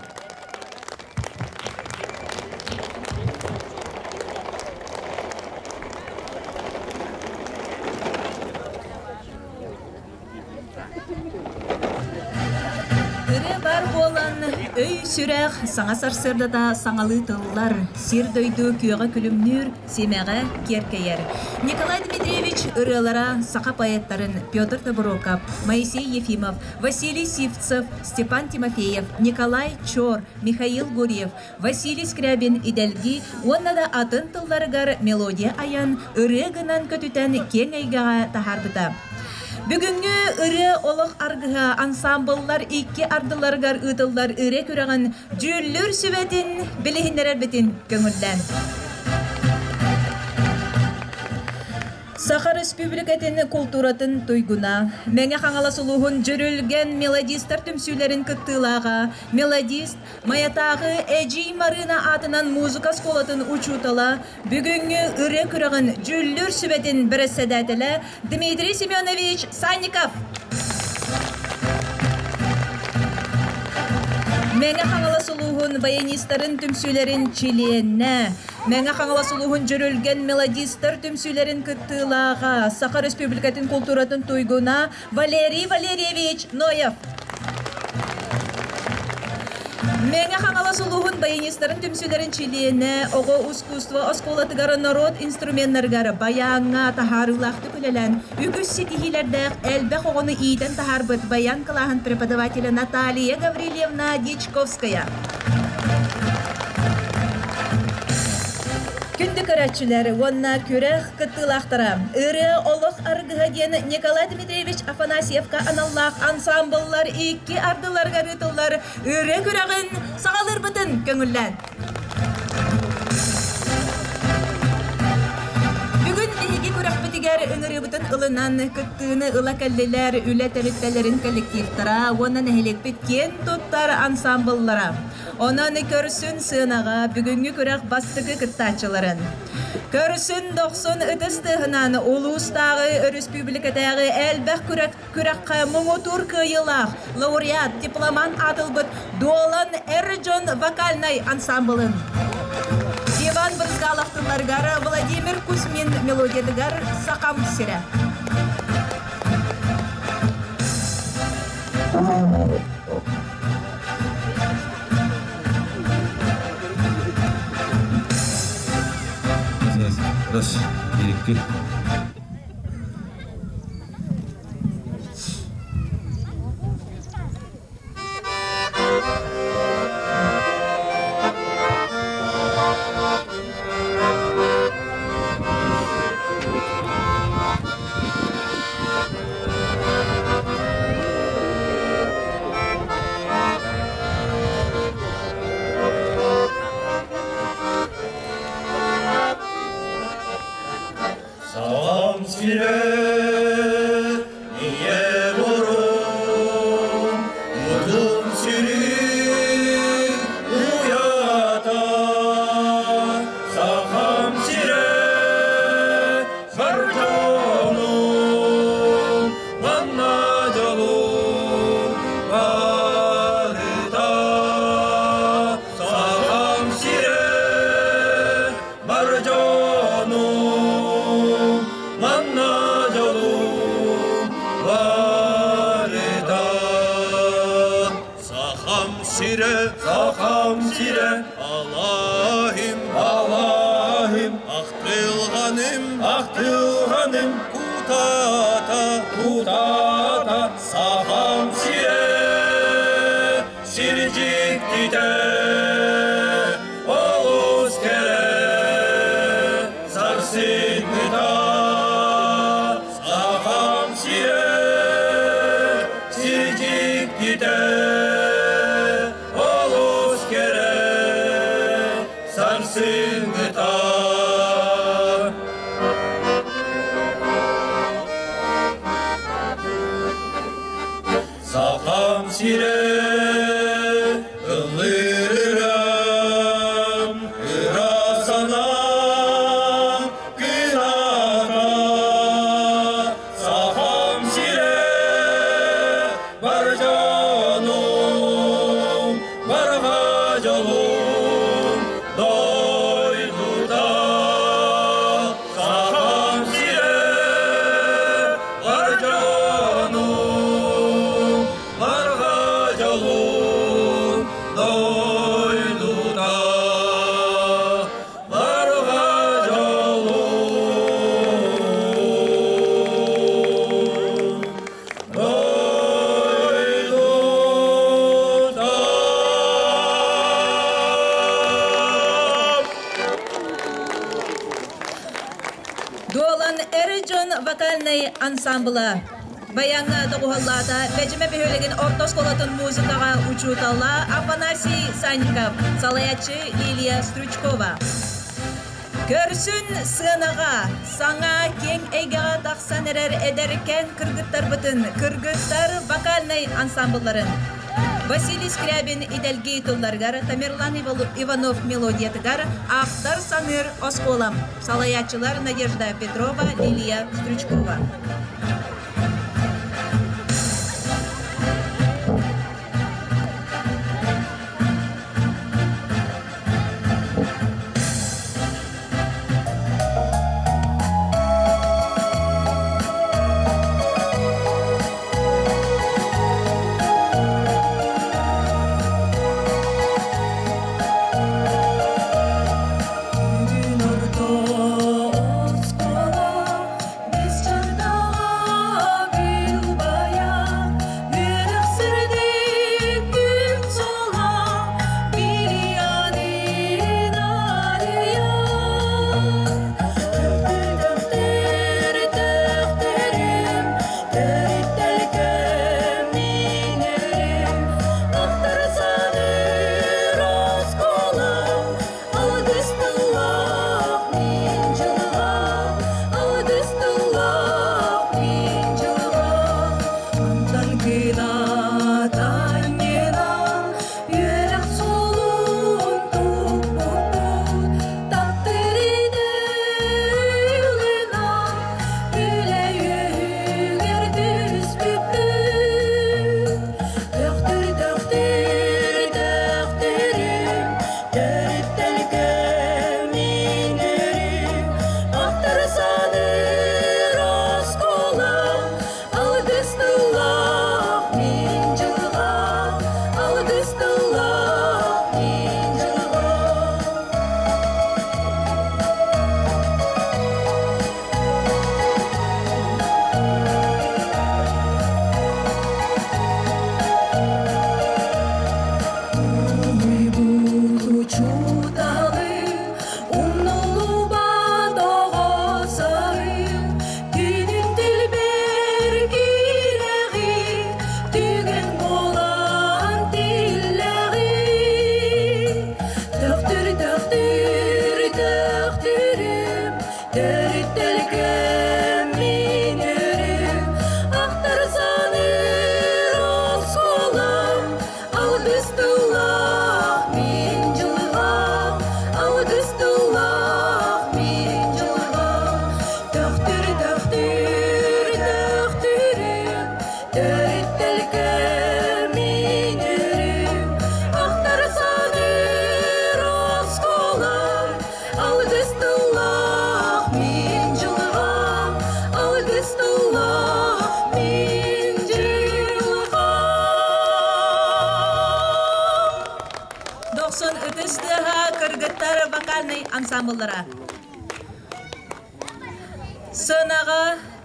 Ырыа баар буолан, өй-сүрэх саҥа сарсыардата саҥалыы тыллар, сир-дойду күөҕэ күлүмнүүр, симэҕэ киэркэйэр. Николай Дмитриевич ырыалара саха поэттарын Петр Тобуроков, Моисей Ефимов, Василий Сивцев, Степан Тимофеев, Николай Чор, Михаил Гурьев, Василий Скрябин идэлги уонна да атын тылларыгар мелодия айан, ырыа гынан көтүтэн киэҥ эйгэҕэ таһаарбыта. Бүгүҥҥү ырыа олох аргыһа ансаамбыллар икки ардыларыгар ыытыллар ырыа күрэҕин дьүүллүүр сүбэтин билиһиннэрэрбитин көҥүллээн. Саха Республикатын култууратын туйгуна, Мэҥэ Хаҥалас улууһун Дьүрүлгэн мелодистар түмсүүлэрин кыттыылааҕа, мелодист, Майатааҕы Эдьиий Марыына аатынан музыка оскуолатын учуутала, бүгүҥҥү ырыа күрэҕин дьүүллүүр сүбэтин бэрэссэдээтэлэ Дмитрий Семенович Санников. Мэҥэ Хаҥалас улууһун баянистарын түмсүүлэрин чилиэнэ, Мэҥэ Хаҥалас улууһун Дьүрүлгэн мелодистар түмсүүлэрин кыттыылааҕа, Саха Республикатын култууратын туйгуна Валерий Валерьевич Ноев. Мэҥэ Хаҥалас улууһун баянистарын түмсүүлэрин чилиэнэ, оҕо искусство оскуолатыгар норуот инструменнарыгар баяҥҥа таһаарыылаахтык үлэлээн, үгүс ситиһиилэрдээх элбэх оҕону иитэн таһаарбыт баян кылааһын преподавателэ Наталья Гаврильевна Дьячковская. Күндү көрөөччүлэр уонна күрэх кыттыылаахтара, ырыа олох аргыһа диэн Николай Дмитриевич Афанасьевка аналлаах ансаамбыллар икки ардыларыгар ыытыллар ырыа күрэҕин саҕалыырбытын көҥүллээн. Бүгүн биһиги күрэхпитигэр ыҥырыыбытын ылынан кыттыыны ыла кэллилэр үлэ тэрилтэлэрин коллективтара уонна нэһилиэкпит киэн туттар ансаамбыллара. Онон көрсүн сыанаҕа бүгүҥҥү күрэх бастакы кыттааччыларын. Көрсүн дохсун ытыс тыаһынан улуустааҕы өрөспүүбүлүкэтээҕи элбэх күрэх күрэххэ муҥутуур кыайыылаах лауреат, дипломант аатылбыт Дуолан эр дьон вокальнай ансамблын. Иван Брызгалов тылларыгар Владимир Кузьмин мелодиятыгар «Сахам сирэ». Раз, bir, Сахам сирэ ийэ бурум, мутум сүрүн уйата. Сахам сирэ бар дьонум, манна дьолум барыта. Сахам сирэ бар дьонум, манна дьолум барыта. Сахам сирэ, Сахам сирэ, Аллахим, Аллахим, Ахтылҕаным, Ахтылҕаным, Кутата, Кутата, Сахам сирэ, сир дьиктитэ, олус кэрэ, сарсыҥҥыта, Сахам сирэ, сир дьиктитэ, олус кэрэ, сарсыҥҥыта. Сахам сирэ ыллыырым, ыра санаам кыната. Сахам сирэ бар дьонум, барҕа дьолум дойдута. Сахам сирэ бар дьонум, барҕа дьолум дойдута. Барҕа дьолум дойдута. Дуолан эр дьон вокальнай ансамбла баяҥҥа доҕуһуоллаата Бэдьимэ бөһүөлэгин орто оскуолатын музыкаҕа учуутала Афанасий Санников, салайааччы Лилия Стручкова. Көрсүн сыанаҕа саҥа киэҥ эйгэҕэ тахсан эрэр эдэркээн кыргыттарбытын, кыргыттар вокальнай ансамблларын. Василий Скрябин идэлги тылларыгар, Тамерлан Иванов мелодиятыгар Ахтар саныыр оскуолам. Салайааччылар Надежда Петрова, Лилия Стручкова. ансамбллара. Сыанаҕа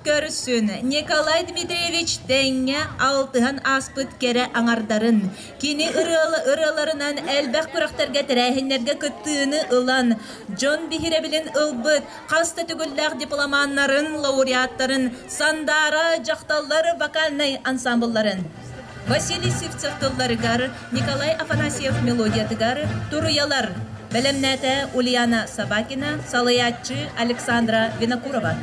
көрсүн Николай Дмитриевич тэҥҥэ алтыһан ааспыт кэрэ аҥардарын, кини ырыаларынан элбэх күрэхтэргэ тэрээһиннэргэ кыттыыны ылан, дьон биһирэбилин ылбыт хас да төгүллээх дипломаннарын, лауреаттарын, Сандаара дьахталлар вокальнай ансамблларын Василий Сивцев тылларыгар, Николай Афанасьев мелодиятыгар «Туруйалар» бэлэмнээтэ Ульяна Собакина, салайааччы Александра Винокурова.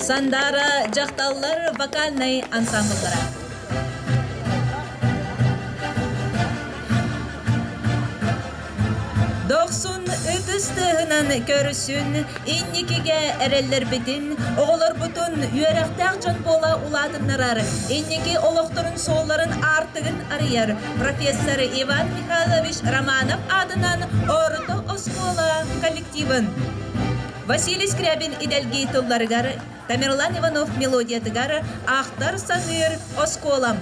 Сандаара дьахталлар вокальнай ансамбллара. Дохсун ытыс тыаһынан көрүсүн, инникигэ эрэллэрбитин, оҕолорбутун үөрэхтээх дьон буола улаатыннарар, инники олохторун суолларын аартыгын арыйар профессор Иван Михайлович Романов аатынан орто оскуола коллективын Василий Скрябин идэлги тылларыгар, Тамерлан Иванов мелодиятыгар «Ахтар саныыр оскуолам».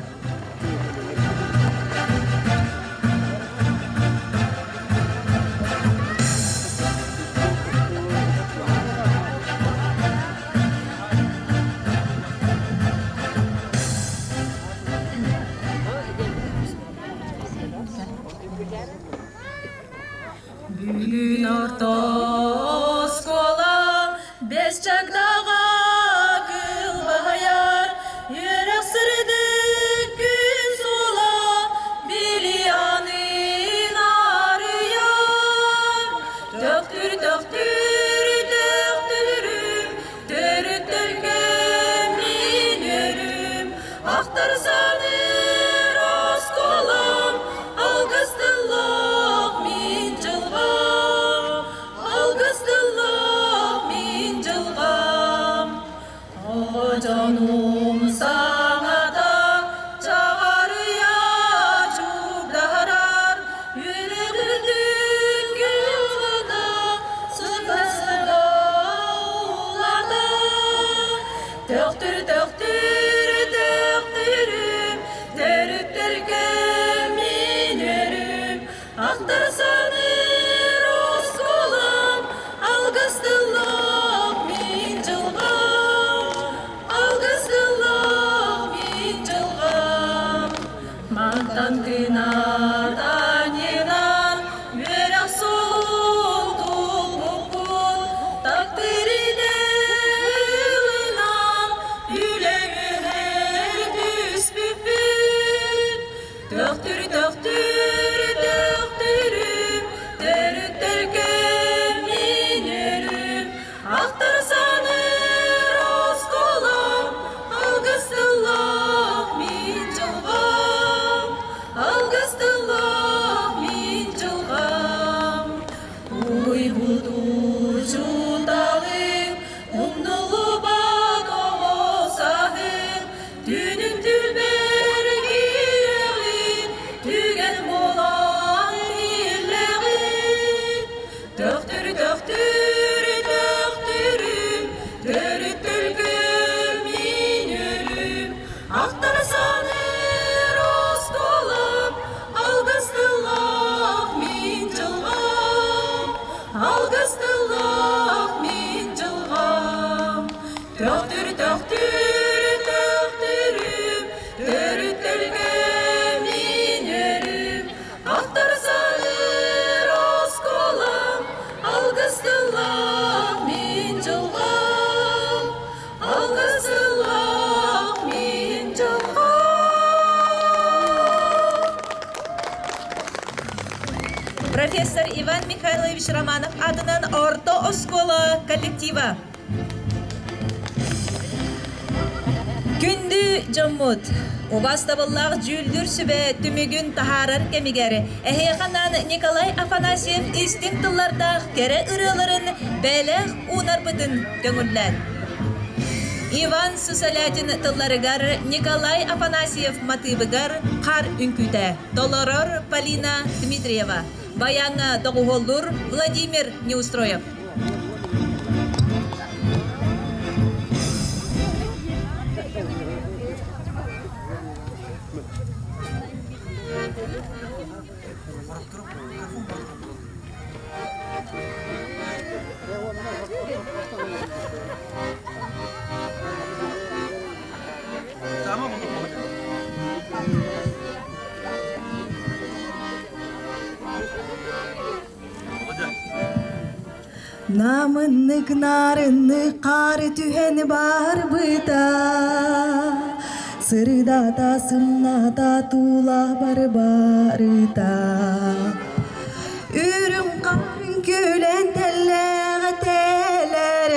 Бүгүн орто оскуола бэс чагдаҕа кылбаһайар, үөрэх сырдык күн суола билианын арыйар. Төхтүр, төхтүр, төхтүрүм, төрүт төлкөм мин өрүм, ахтар саныыр оскуолам, алгыс тыллаах мин дьылҕам, алгыс тыллаах мин дьылҕам. Оҕо дьонум саҥата чаҕарыйа чугдаһарар, үөрэх үрдүк күн Кынат анньынан үөрэх суолун тулбуппут, таптыыр ылынан үлэ үөһэр түспүппүт. Төхтүр, төхтүр, төхтүрүм, төрүттэргэ мин өрүм, ахтар саныыр оскуолам, алгыс тыллаах мин дьылҕам, алгыс тыллаах мин дьылҕам. Уйбут учууталым, умнуллубат оҕо сааһым, түүнүн түлбэр киирэҕин, түгэн буолан иһиллэҕин. Төхтүр, төхтүр, төхтүрүм, төрүт төлкөм мин өрүм, ахтар саныыр оскуолам, алгыс тыллаах мин дьылҕам, алгыс тыллаах мин дьылҕам. Төхтүр, төхтүр, төхтүрүм, төрүт төлкөм мин өрүм, ахтар саныыр оскуолам, алгыс тыллаах мин дьылҕам, алгыс тыллаах мин дьылҕам. Профессор Иван Михайлович Романов аатынан орто оскуола коллектива. Күндү дьоммут, убаастабыллаах дьүүллүүр сүбэ түмүгүн таһаарар кэмигэр эһиэхэ Николай Афанасьев истиҥ тыллардаах кэрэ ырыаларын бэлэх уунарбытын көҥүллээн. Иван Сысолятин тылларыгар, Николай Афанасьев матыыбыгар «Хаар үҥкүүтэ» толорор Полина Дмитриева. Баяҥҥа доҕуһуоллуур Владимир Неустроев. Намыннык нарыннык қары түһэн барбыта, Сырдата сымната тула барбарыта. Үрүҥ хаар күлэн тэллэҕэ тэлээрэр,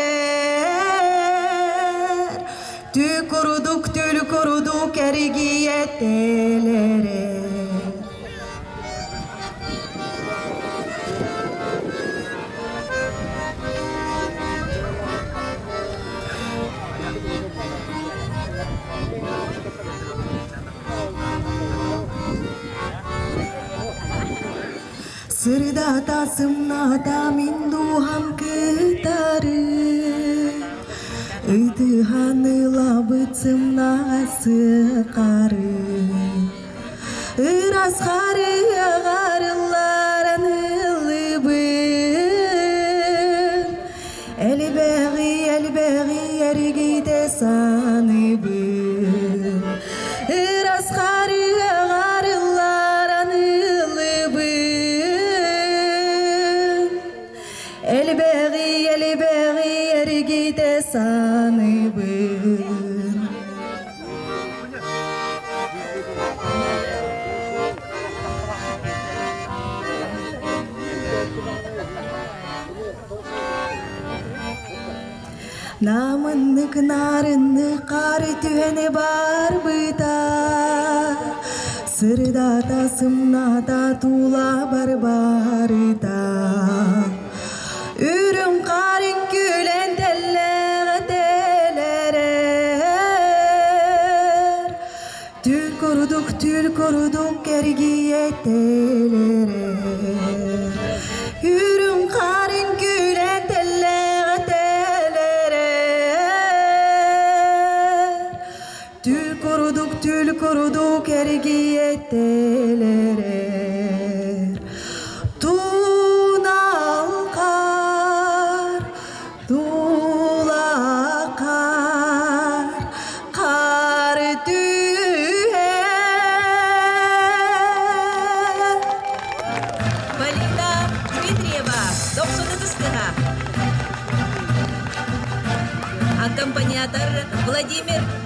Түү курдук түүл курдук эргийэ тэлээрэр. Сырдата сымната мин дууһам кытары, Ытыһан ылабыт сымнаҕас хары. Ыраас хары ылларан ыллыыбын, Элбэҕи, элбэҕи эргитэ саныыбын. Ыраас хары ылларан ыллыыбын, Элбэҕи, элбэҕи эргитэ саныыбын. Намыннык нарыннык хаар түһэн барбыта, Сырдата сымната тула барбарыта. Үрүҥ хаар күлэн тэллэҕэ тэлээрэр, Түүл курдук, түүл курдук эргийэ тэлээрэр. Үрүҥ хаар күлэн тэллэҕэ тэлээрэр, Түүл курдук, түүл курдук эргийэ тэлээрэр. Тунал хаар, тула хаар, хаар түһэр.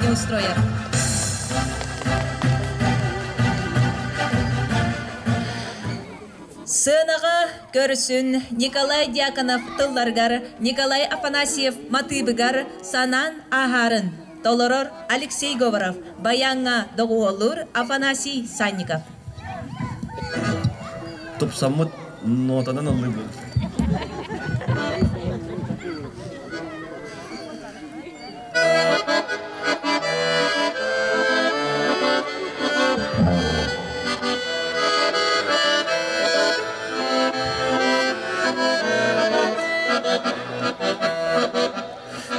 Неустроев. Сыанаҕа көрсүн Николай Дьяконов тылларыгар, Николай Афанасьев матыыбыгар санаан ааһаарын толорор Алексей Говоров, баяҥҥа доҕуһуоллуур Афанасий Санников. Тупсаммыт нотанан ыллыыбын.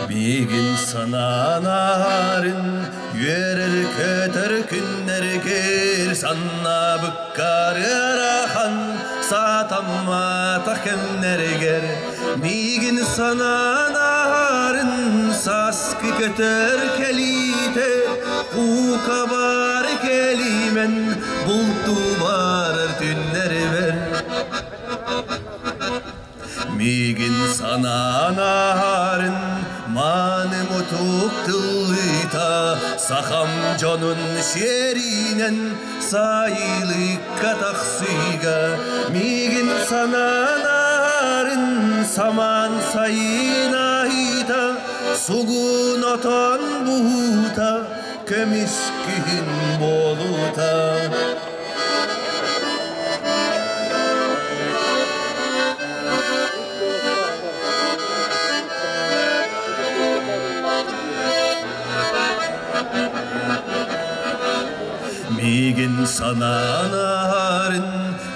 Миигин санаанарын үөрэр көтөр күннэргэр саннаабыккар ыарахан саатамматах кэмнэригэр Миигин санаанарын сааскы көтөр кэлиитэ уука бар кэлиимэн бултуу барар түннэрбэр Миигин санаанарын мааны мутук тыллыыта сахам дьонун сиэринэн сайылыкка тахсыыга миигин санаанарын самаан сайын айыыта сугун отон буһуута көмүс күһүн буолуута. Миигин санаанарын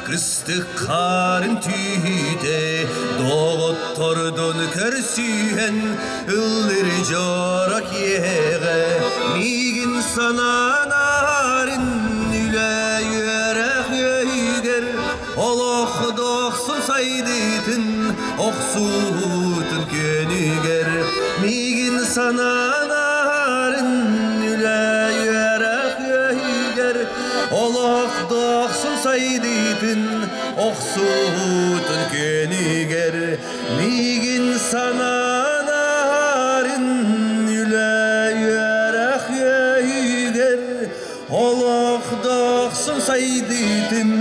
кыстык хаарын түүтэ доҕоттордун көрсүһэн ыллыр дьоро киэҕэ миигин санаанарын үлэ үөрэх өйүгэр олох дохсун сайдыытын охсуутун күөнүгэр миигин санаанарын үлэ үөрэх өйүгэр олох дохсун сайдыытын охсуутун күөнүгэр миигин санаанарын үлэ үөрэх өйүгэр олох дохсун сайдыытын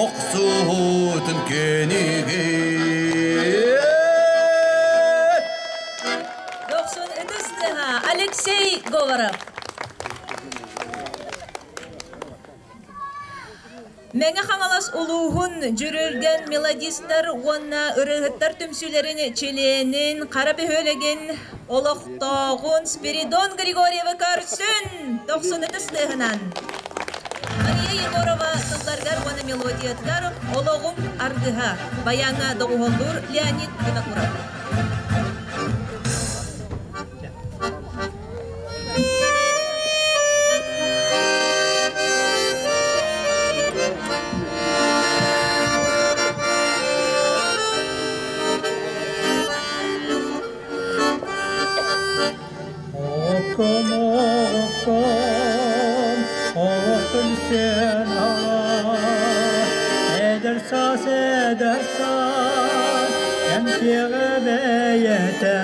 охсуутун күөнүгэр. Дохсун ытыс тыаһа Алексей Говоров. Мэҥэ Хаҥалас улууһун дьүрүлгэн мелодистар уонна ырыаһыттар түмсүүлэрин чилиэнин, Хара бөһүөлэгин олохтооҕун Спиридон Григорьевы көрсүн! Дохсун ытыс тыаһынан! Мария Егорова тылларыгар уонна мелодиятыгар «Олоҕум аргыһа» баяҥҥа доҕуһуоллуур Леонид Винокуров. Оком, оком, олохтун сен эдэр саас, эдэр саас, эмтиэҕэ бэйэтэ,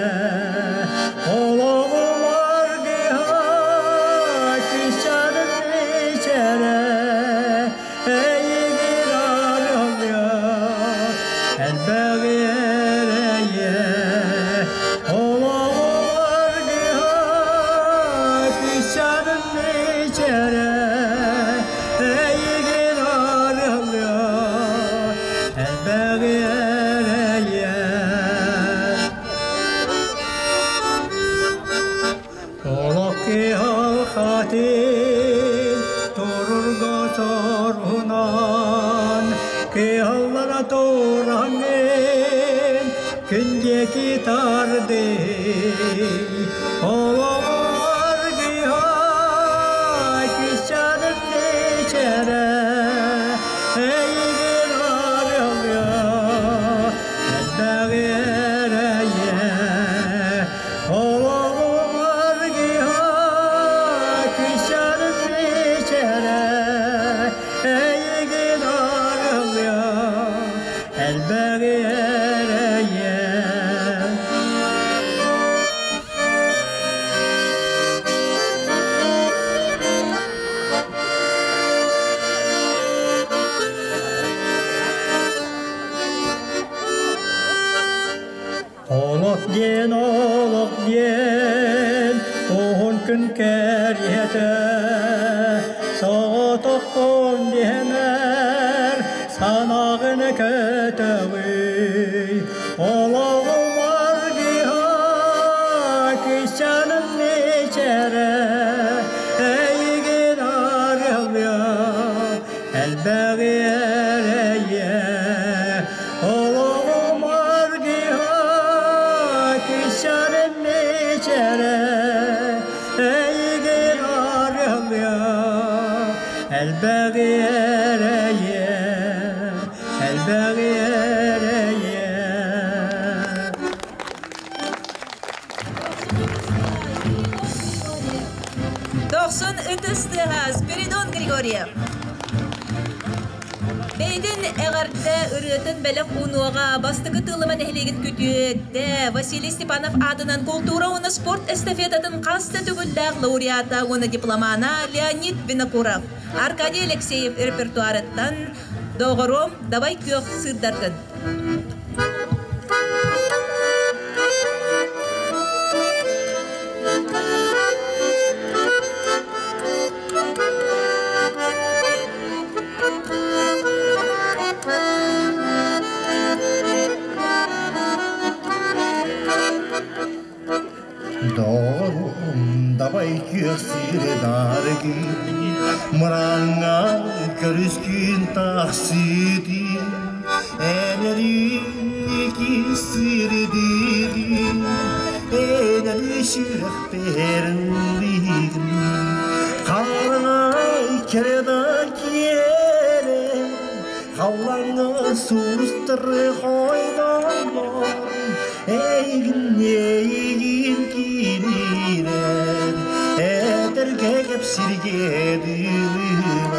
олоҕум аргыһа, кыысчааным мичээрэ, эйигин арыаллыа, элбэҕи эрэйэ, олоҕум аргыһа, кыысчааным мичээрэ, эйигин арыаллыа, элбэҕи эрэйэ. Олох кыһалҕатын турурга сорунан, кыһаллара тураҥҥын күн диэки тардый. Олоҕум аргыһа, кыысчааным мичээрэ, эйигин арыаллыа, элбэҕи эрэйэ. Олоҕум аргыһа, кыысчааным мичээрэ, эйигин арыаллыа, элбэҕи эрэйэ. этэ Соҕотохпун диэмэр санааҕын көтөҕүй Олоҕум аргыһа кыысчааным мичээрэ Эйигин арыаллыа элбэҕи эрэйэ Олоҕум аргыһа кыысчааным мичээрэ Эйигин арыаллыа элбэҕи эрэйэ элбэҕи эрэйэ Дохсун ытыс тыаһа Спиридон Григорьев. Бэйдин эҕэрдэ ырыатын бэлэх уунуоҕа бастакы Тыыллыма нэһилиэгин күтүөтэ Василий Степанов аатынан култуура уонна спорт эстафетатын хас да төгүллээх лауреата уонна дипломана Леонид Винокуров, Аркадий Алексеев репертуарыттан «Доҕоруом, давай күөх сыырдаргын». Доҕорум дабай күөх сирдаргын Мырааҥҥа көрүскүн тахсыытын Энэриҥ сирдиигин Энэри сүрэхпэр ыллыыгын Хараҥай кэрэ да киэрэ Халлааҥҥа сулустары хойдоллор Эйигин эйигин киирэр Этэргэ кэпсиргэ дылылар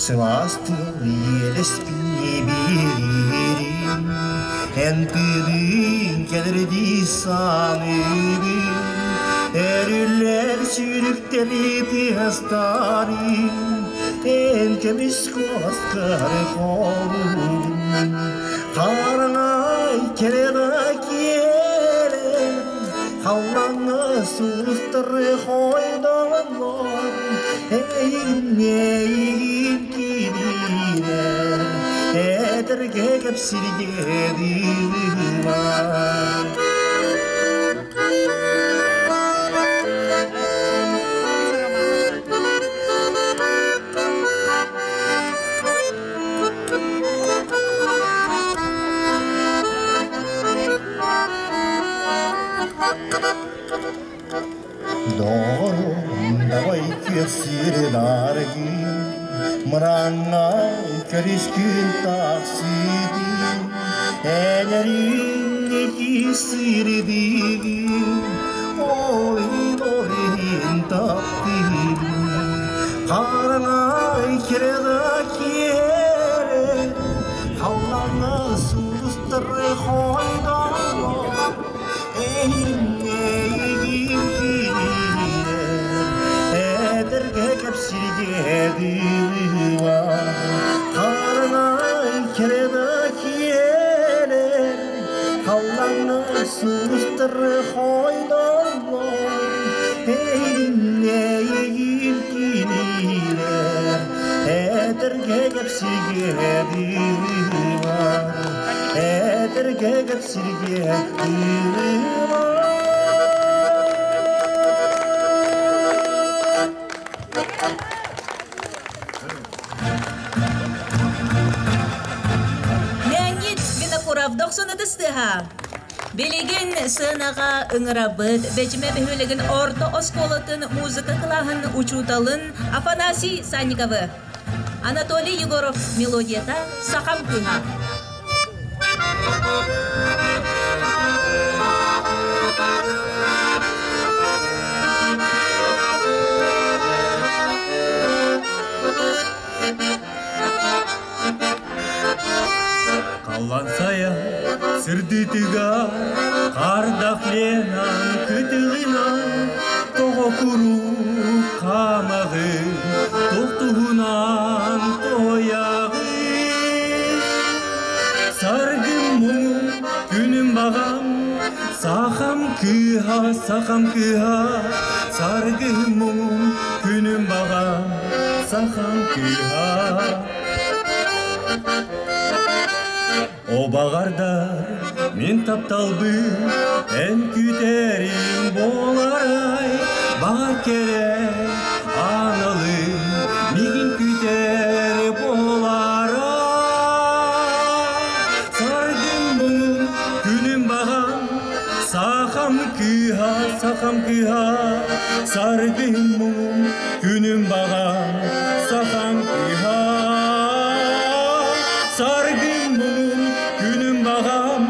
Сылаас тыл иэлэспин биэрин Эн тыынын кэлэрдии саныыбын Эриллэр сүрүктэри тыастарын Эн көмүс куоскары холугун Хараҥай кэрэ киэрэн Халлааҥҥа сулустары хойдоллор Эйигин эйигин киирэр Этэргэ кэпсиргэ дылылар Доҕорум давай күөх сирдаргын Мырааҥҥа көрүскүн тахсыытын Энэриҥ ити сирдиигин Олин олин таптыыбын Хараҥай кэрэ киэрэ Халлааҥҥа сулустары хойдоллор Эйигин киирэр Эдэргэ кэпсиргэ дылылар Хараҥай кэрэ киэрэр Халлааҥҥа сулустары хойдоллор Эйигин эйигин киирэр Эдэргэ кэпсиргэ дылылар Эдэргэ кэпсиргэ дылылар Леонид Винокуров дохсун ытыстыһа. Билигин сыанаҕа ыҥырабыт Бэчимэ бөһүөлэгин орто оскуолатын музыка кылааһын учууталын Афанасий Санниковы. Анатолий Егоров мелодията «Сахам кыыһа». Халлан сайа сырдытыга Хардах Ленан кытылынан Тоҕо куруук хаамаҕы Тохтуһунан тоһуйаҕы Саргым муҥум күнүм баҕам Сахам кыыһа, сахам кыыһа, саргым муҥум, күнүм баҕам, сахам кыыһа. О баҕардар мин тапталбын эн күүтэриҥ буоларай, баҕар кэрэ аналым миигин күүтэр буоларай. Саргым муҥум, күнүм баҕам, сахам кыыһа, сахам кыыһа, саргым муҥум, күнүм баҕам, сахам кыыһа. Саргым муҥум, күнүм баҕам,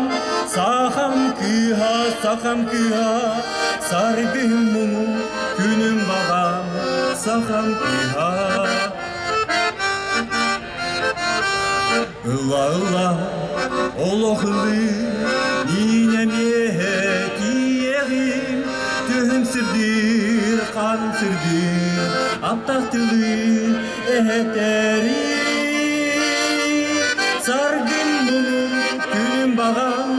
сахам кыыһа, сахам кыыһа, саргым муҥум, күнүм баҕам, сахам кыыһа. Ылла-ылла, олох ылыы, мин эмиэ тиийэҕим, түһүм сирдиир, ханым сирдиир, аптах тылы эһэтэрим. Саргын муҥум, күнүм баҕам,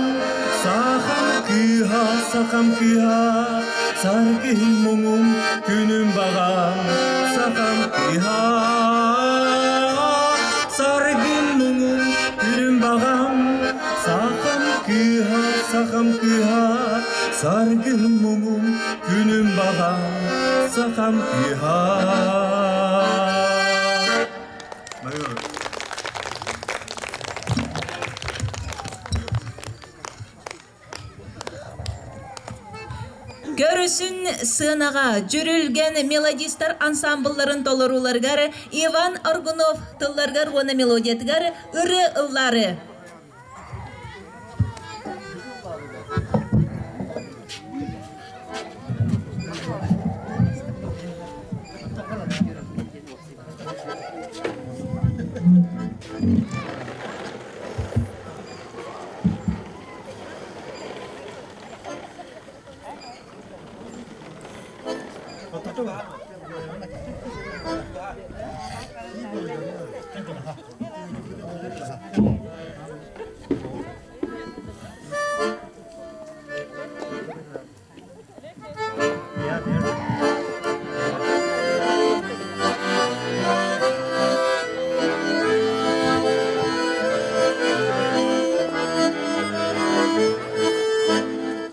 сахам кыыһа, сахам кыыһа, саргын муҥум, күнүм баҕам, сахам кыыһа. Саргын муҥум, күнүм баҕам, сахам кыыһа, сахам кыыһа, саргын муҥум, күнүм баҕам, сахам кыыһа. Көрүсүн сыанаҕа Дьүрүлгэн мелодистар ансамблларын толорууларыгар Иван Аргунов тылларыгар уонна мелодиятыгар ырыа ыллаары.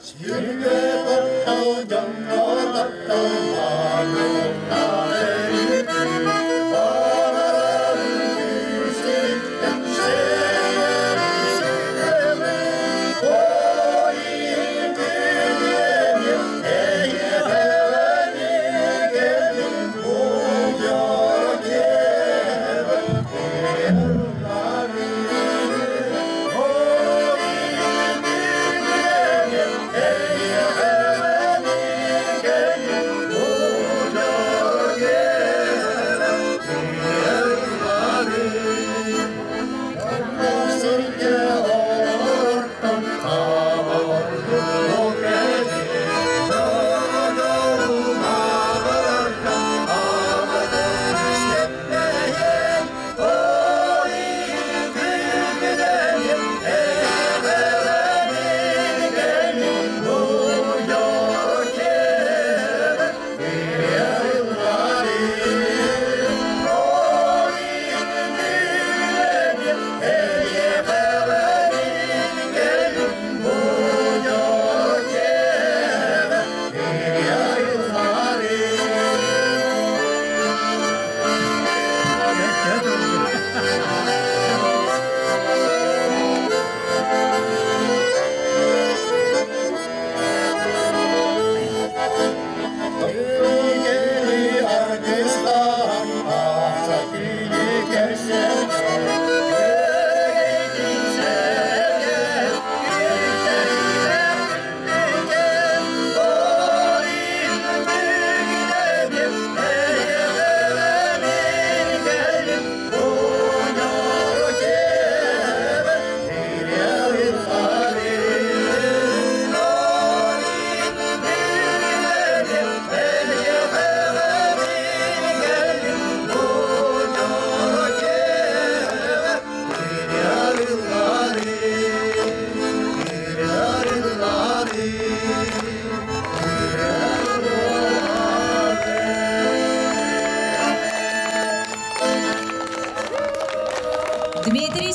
Сиргэ таптал, дьоҥҥо таптал баар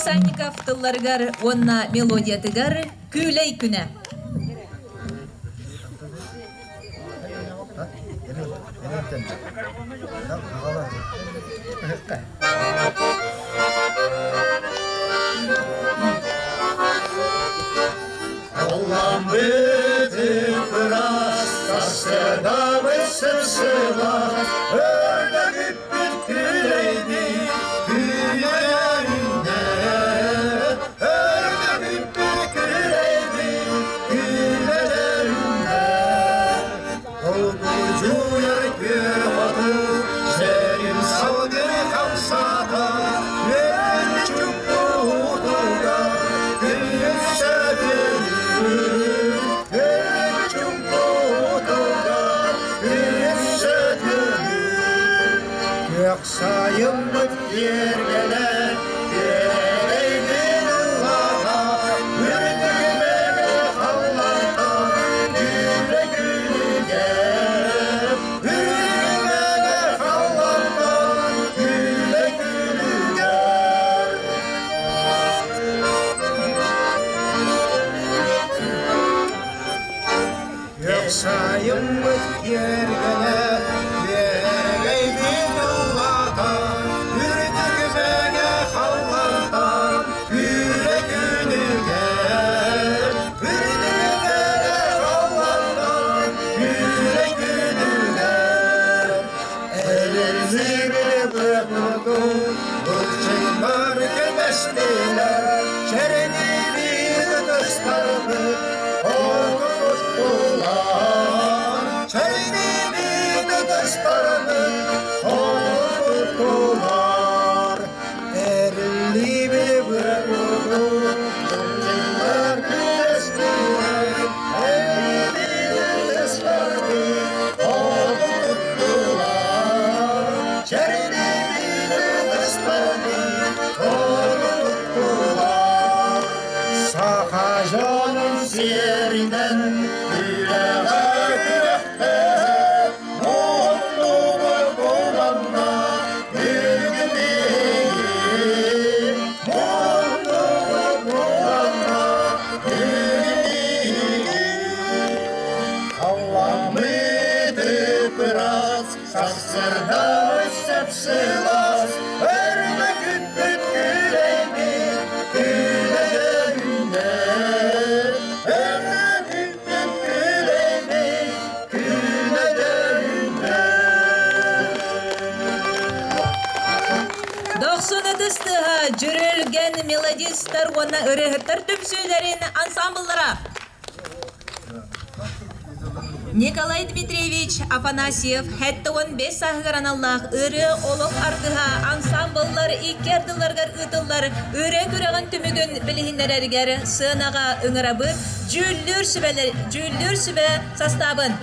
Санников тылларыгар уонна мелодиятыгар Күүлэй күнэ. Сайыммыт киэргэлэ, күөрэйбин ыллаҕа, үрдүк мэгэ халлаантан күлэ күлүгэр, үрдүк мэгэ халлаантан күлэ күлүгэр. Сайыммыт киэргэлэ, күөрэгэйбит ыллаата, үрдүк мэҥэ халлаантан күлэ күнүгэр, үрдүк мэҥэ халлаантан күлэ күнүгэр. Элэрзибили быакутун, былчыҥнар көмөстүлэр, чэрини ытыстарбыт, отутулар. Чэрини ытыстарбыт, отутулар. Эриллибили быакутун, былчыҥнар көмөстүлэр, ытыстарбыт, отутулар. Чэрини ытыстарбыт, отутулар. Саха дьонун сиэринэн үлэҕэ күрэхтэһэ, муһуннубут буоланна бүгүн биһиги. Муһуннубут буоланна бүгүн биһиги. Халлааммыт ып-ыраас, сарсыардабыт сөп-сылаас, өрүмэ күппүт күлэйбит, күлэ дьөрүнэр. Өрүмэ күппүт күлэйбит, күлэ дьөрүнэр. Дохсун ытыс тыаһа дьүрүлгэн мелодистар уонна ырыаһыттар түмсүүлэрин ансамбллара. Николай Дмитриевич Афанасьев 75 сааһыгар аналлаах ырыа олох аргыһа ансамбллар икки ардыларыгар ыытыллар ырыа күрэҕин түмүгүн билиһиннэрэригэр сыанаҕа ыҥырабыт дьүүллүүр сүбэлэр дьүүллүүр сүбэ састаабын.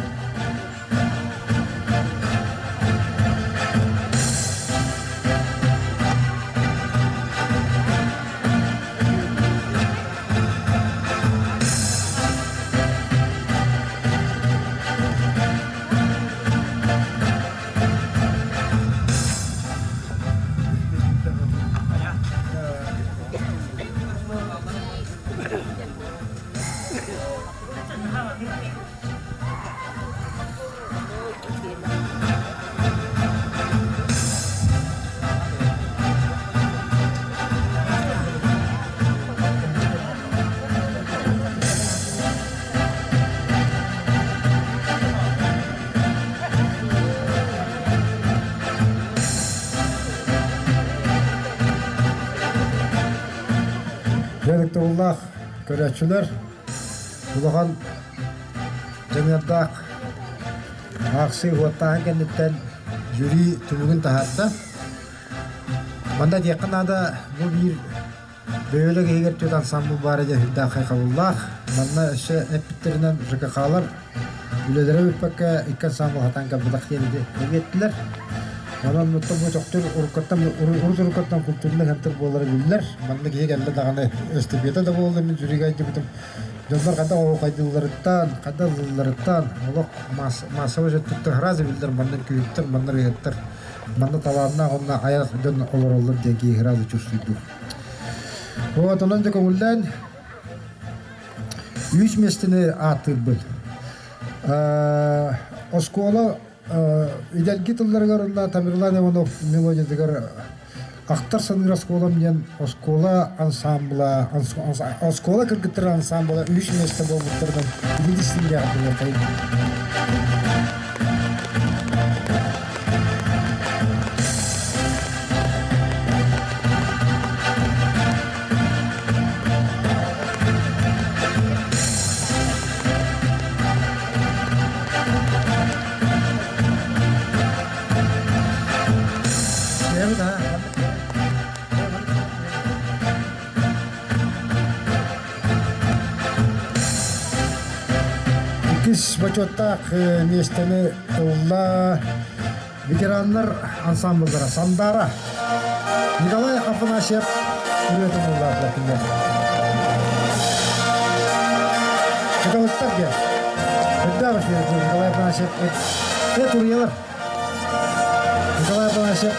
Дьарыктабыллаах көрөөччүлэр, улахан дьаныардаах аахсыы уоттааһын кэнниттэн жюри түмүгүн таһаарда. Манна диэххэ наада, бу биир бөһүөлэк иһигэр түөрт ансамбл баара диэн сүрдээх хайҕабыллаах. Манна өссө эппиттэринэн ЖКХ-лар үлэлэрэ бүппэккэ икки ансамбл хатаан кэлбэтэх диэн эбиэттилэр. Онон оттон бу төхтүр уруккаттан урут уруккаттан культурнай центр буолара биллэр. Манна киһи кэллэ даҕаны эстафета да буолла мин жюрига айдыбытым. Дьоннор хайдах оһуохайдыылларыттан, хайдах ыллыылларыттан олох массовай өттүттэн сразу биллэр манна күүттэр, манна ыһыттар, манна талааннаах уонна айар дьон олороллор диэн киһи сразу чувствуйдуур. Вот, онон дьэ көҥүллээн үс миэстэни ааттыырбыт. Оскуола идэлги тылларыгар уонна Тамерлан Иванов мелодиятыгар Ахтар саныыр оскуолам диэн оскуола ансаамбыла, оскуола кыргыттар ансаамбыла үс миэстэ буолбуттарынан ити истиҥҥэ Иккис бочуоттаах миэстэни ылла ветераннар ансамбллара Сандаара Николай Афанасьев ырыатын ыллаатылар кинилэр. Кыталыктар диэн. Үрдээх үчүгэй Николай Афанасьев эт уруйалар. Николай Афанасьев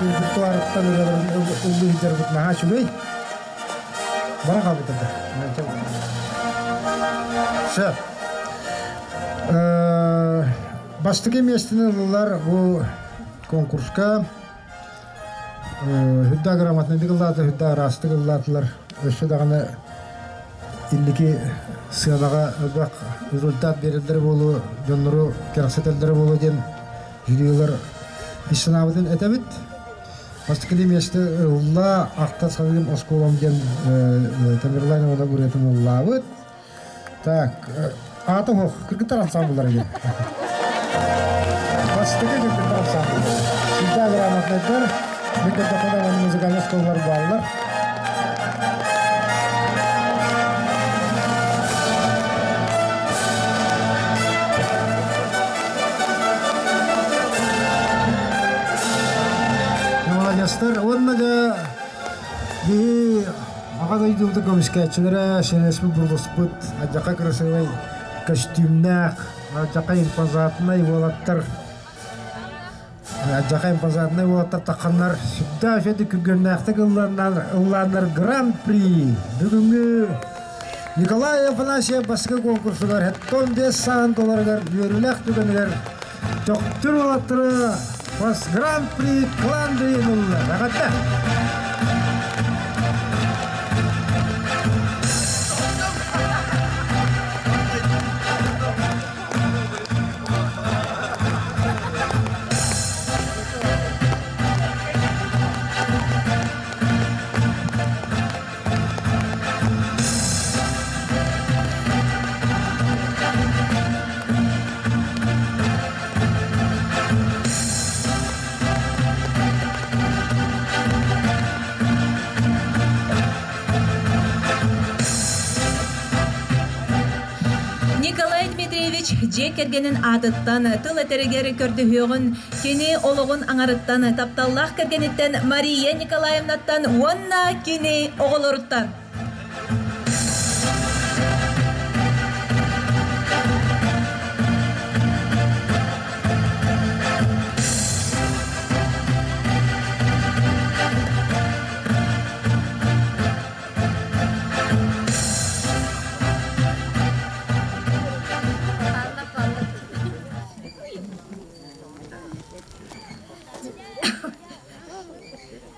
репертуарыттан ырыаларын ыллыы сылдьарбыт наһаа үчүгэй. Бара хаалбыттар да. Сөп. Бастакы миэстэни ыллылар бу конкурска Үрдэ грамотнайдык ыллаатылар, үрдэ араастык ыллаатылар. Өссө даҕаны инники сыанаҕа элбэх результат биэрэллэрэ буолуо, дьоннору кэрэхсэтэллэрэ буолуо диэн жюрилар ис санаабытын этэбит. Бастакы миэстэ ылла, ахта саныым оскуолам диэн Тамерлан Иванов ырыатын ыллаабыт. Так, аата оһох, кыргыттар ансамбллара диэн. Бастакы кыргыттар ансамбллара. Синта грамотнайдар, мин көрдөхпүнэ манна музыкальнай оскуолалар бааллар. Маладьастар уонна да Биһи аҕа дойдубутун көмүскээччилэрэ сэлэспит бургуспут алдьархай красивай көстүүмнээх, алдьархай импозантнай уолаттар алдьархай импозантнай уолаттар тахханнар сүрдээх үчүгэйдик күргүөмнээхтик ыллааннар Гран-при бүгүҥҥү Николай Афанасьев бастакы конкурсугар 75 саан долларыгар үөрүүлээх түгэнигэр Төхтүр уолаттары бас Гран-при Клан ылла. Эҕэрдэ! Николай Дмитриевич дьиэ кэргэнин аатыттан тыл этэригэр көрдөһүөҕүн кини олоҕун аҥарыттан тапталлаах кэргэниттэн Мария Николаевнаттан уонна кини оҕолоруттан.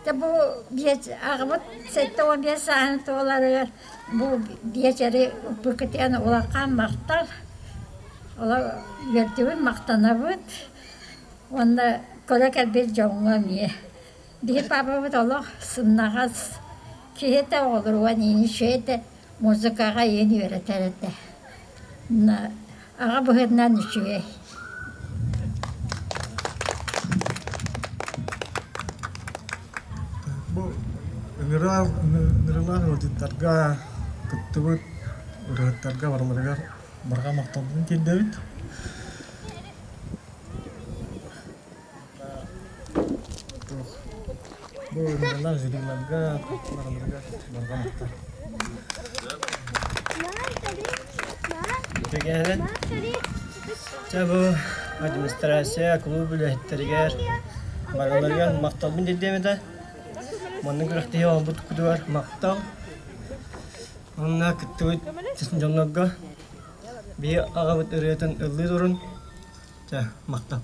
Дьэ бу аҕабыт 75 сааһын туоларыгар бу биэчэри ыппыккытыгар улахан махтал. Олор үөрдүбүт, махтанабыт. Уонна көрө кэлбит дьоҥҥо эмиэ. Биһи папабыт олох сымнаҕас киһи этэ, оҕолоругар иин үчүгэй этэ, музыкаҕа иин үөрэтэр этэ. Аҕа быһыытынан үчүгэй. Бу ыҥырыылаах ыалдьыттарга кыттыбыт ырыаһыттарга барыларыгар барҕа махталбытын тиэрдэбит. Бу ыҥырыылаах жюриларга барыларыгар барҕа махтал. Үтүгэнэн Чэ бу администрация, клуб үлэһиттэригэр барыларыгар махталбын тиэрдиэм этэ. Маннык күрэхтэһии оҥорбут кутугар махтал. Онно кыттыбыт дьоннорго биһи аҕабыт ырыатын ыллыы турун. Чэ, махтал.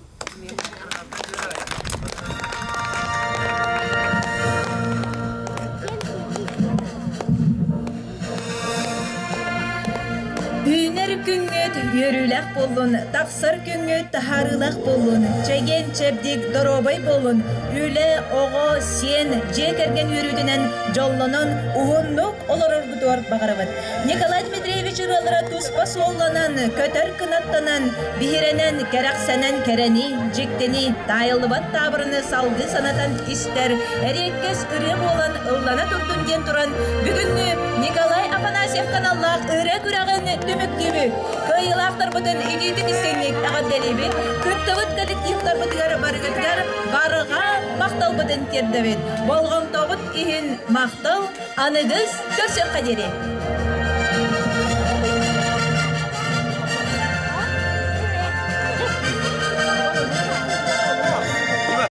Үүнэр күҥҥүт үөрүүлээх буоллун, тахсар күҥҥүт таһаарыылаах буоллун, чэгиэн чэбдик доруобай буолун, үлэ, оҕо, сиэн, дьиэ кэргэн үөрүүтүнэн дьоллонон уһуннук олороргутугар баҕарабыт. Николай Дмитриевич ырыалара туспа суолланан, көтөр кынаттанан, биһирэнэн, кэрэхсэнэн кэрэни, дьиктини, таайыллыбат таабырыны салгыы санатан истэр эриэккэс ырыа буолан ыллана турдун диэн туран, бүгүҥҥү Николай Афанасьев каналлаах ырыа күрэҕин түмүктүүбүт. Кыайыылаахтарбытын итиитик истиҥник эҕэрдэлиибит, кыттыбыт коллективтарбытыгар барыгытыгар барҕа махталбытын тиэрдэбит. Болҕомтобут иһин махтал, аныгыс көрсүөххэ диэри!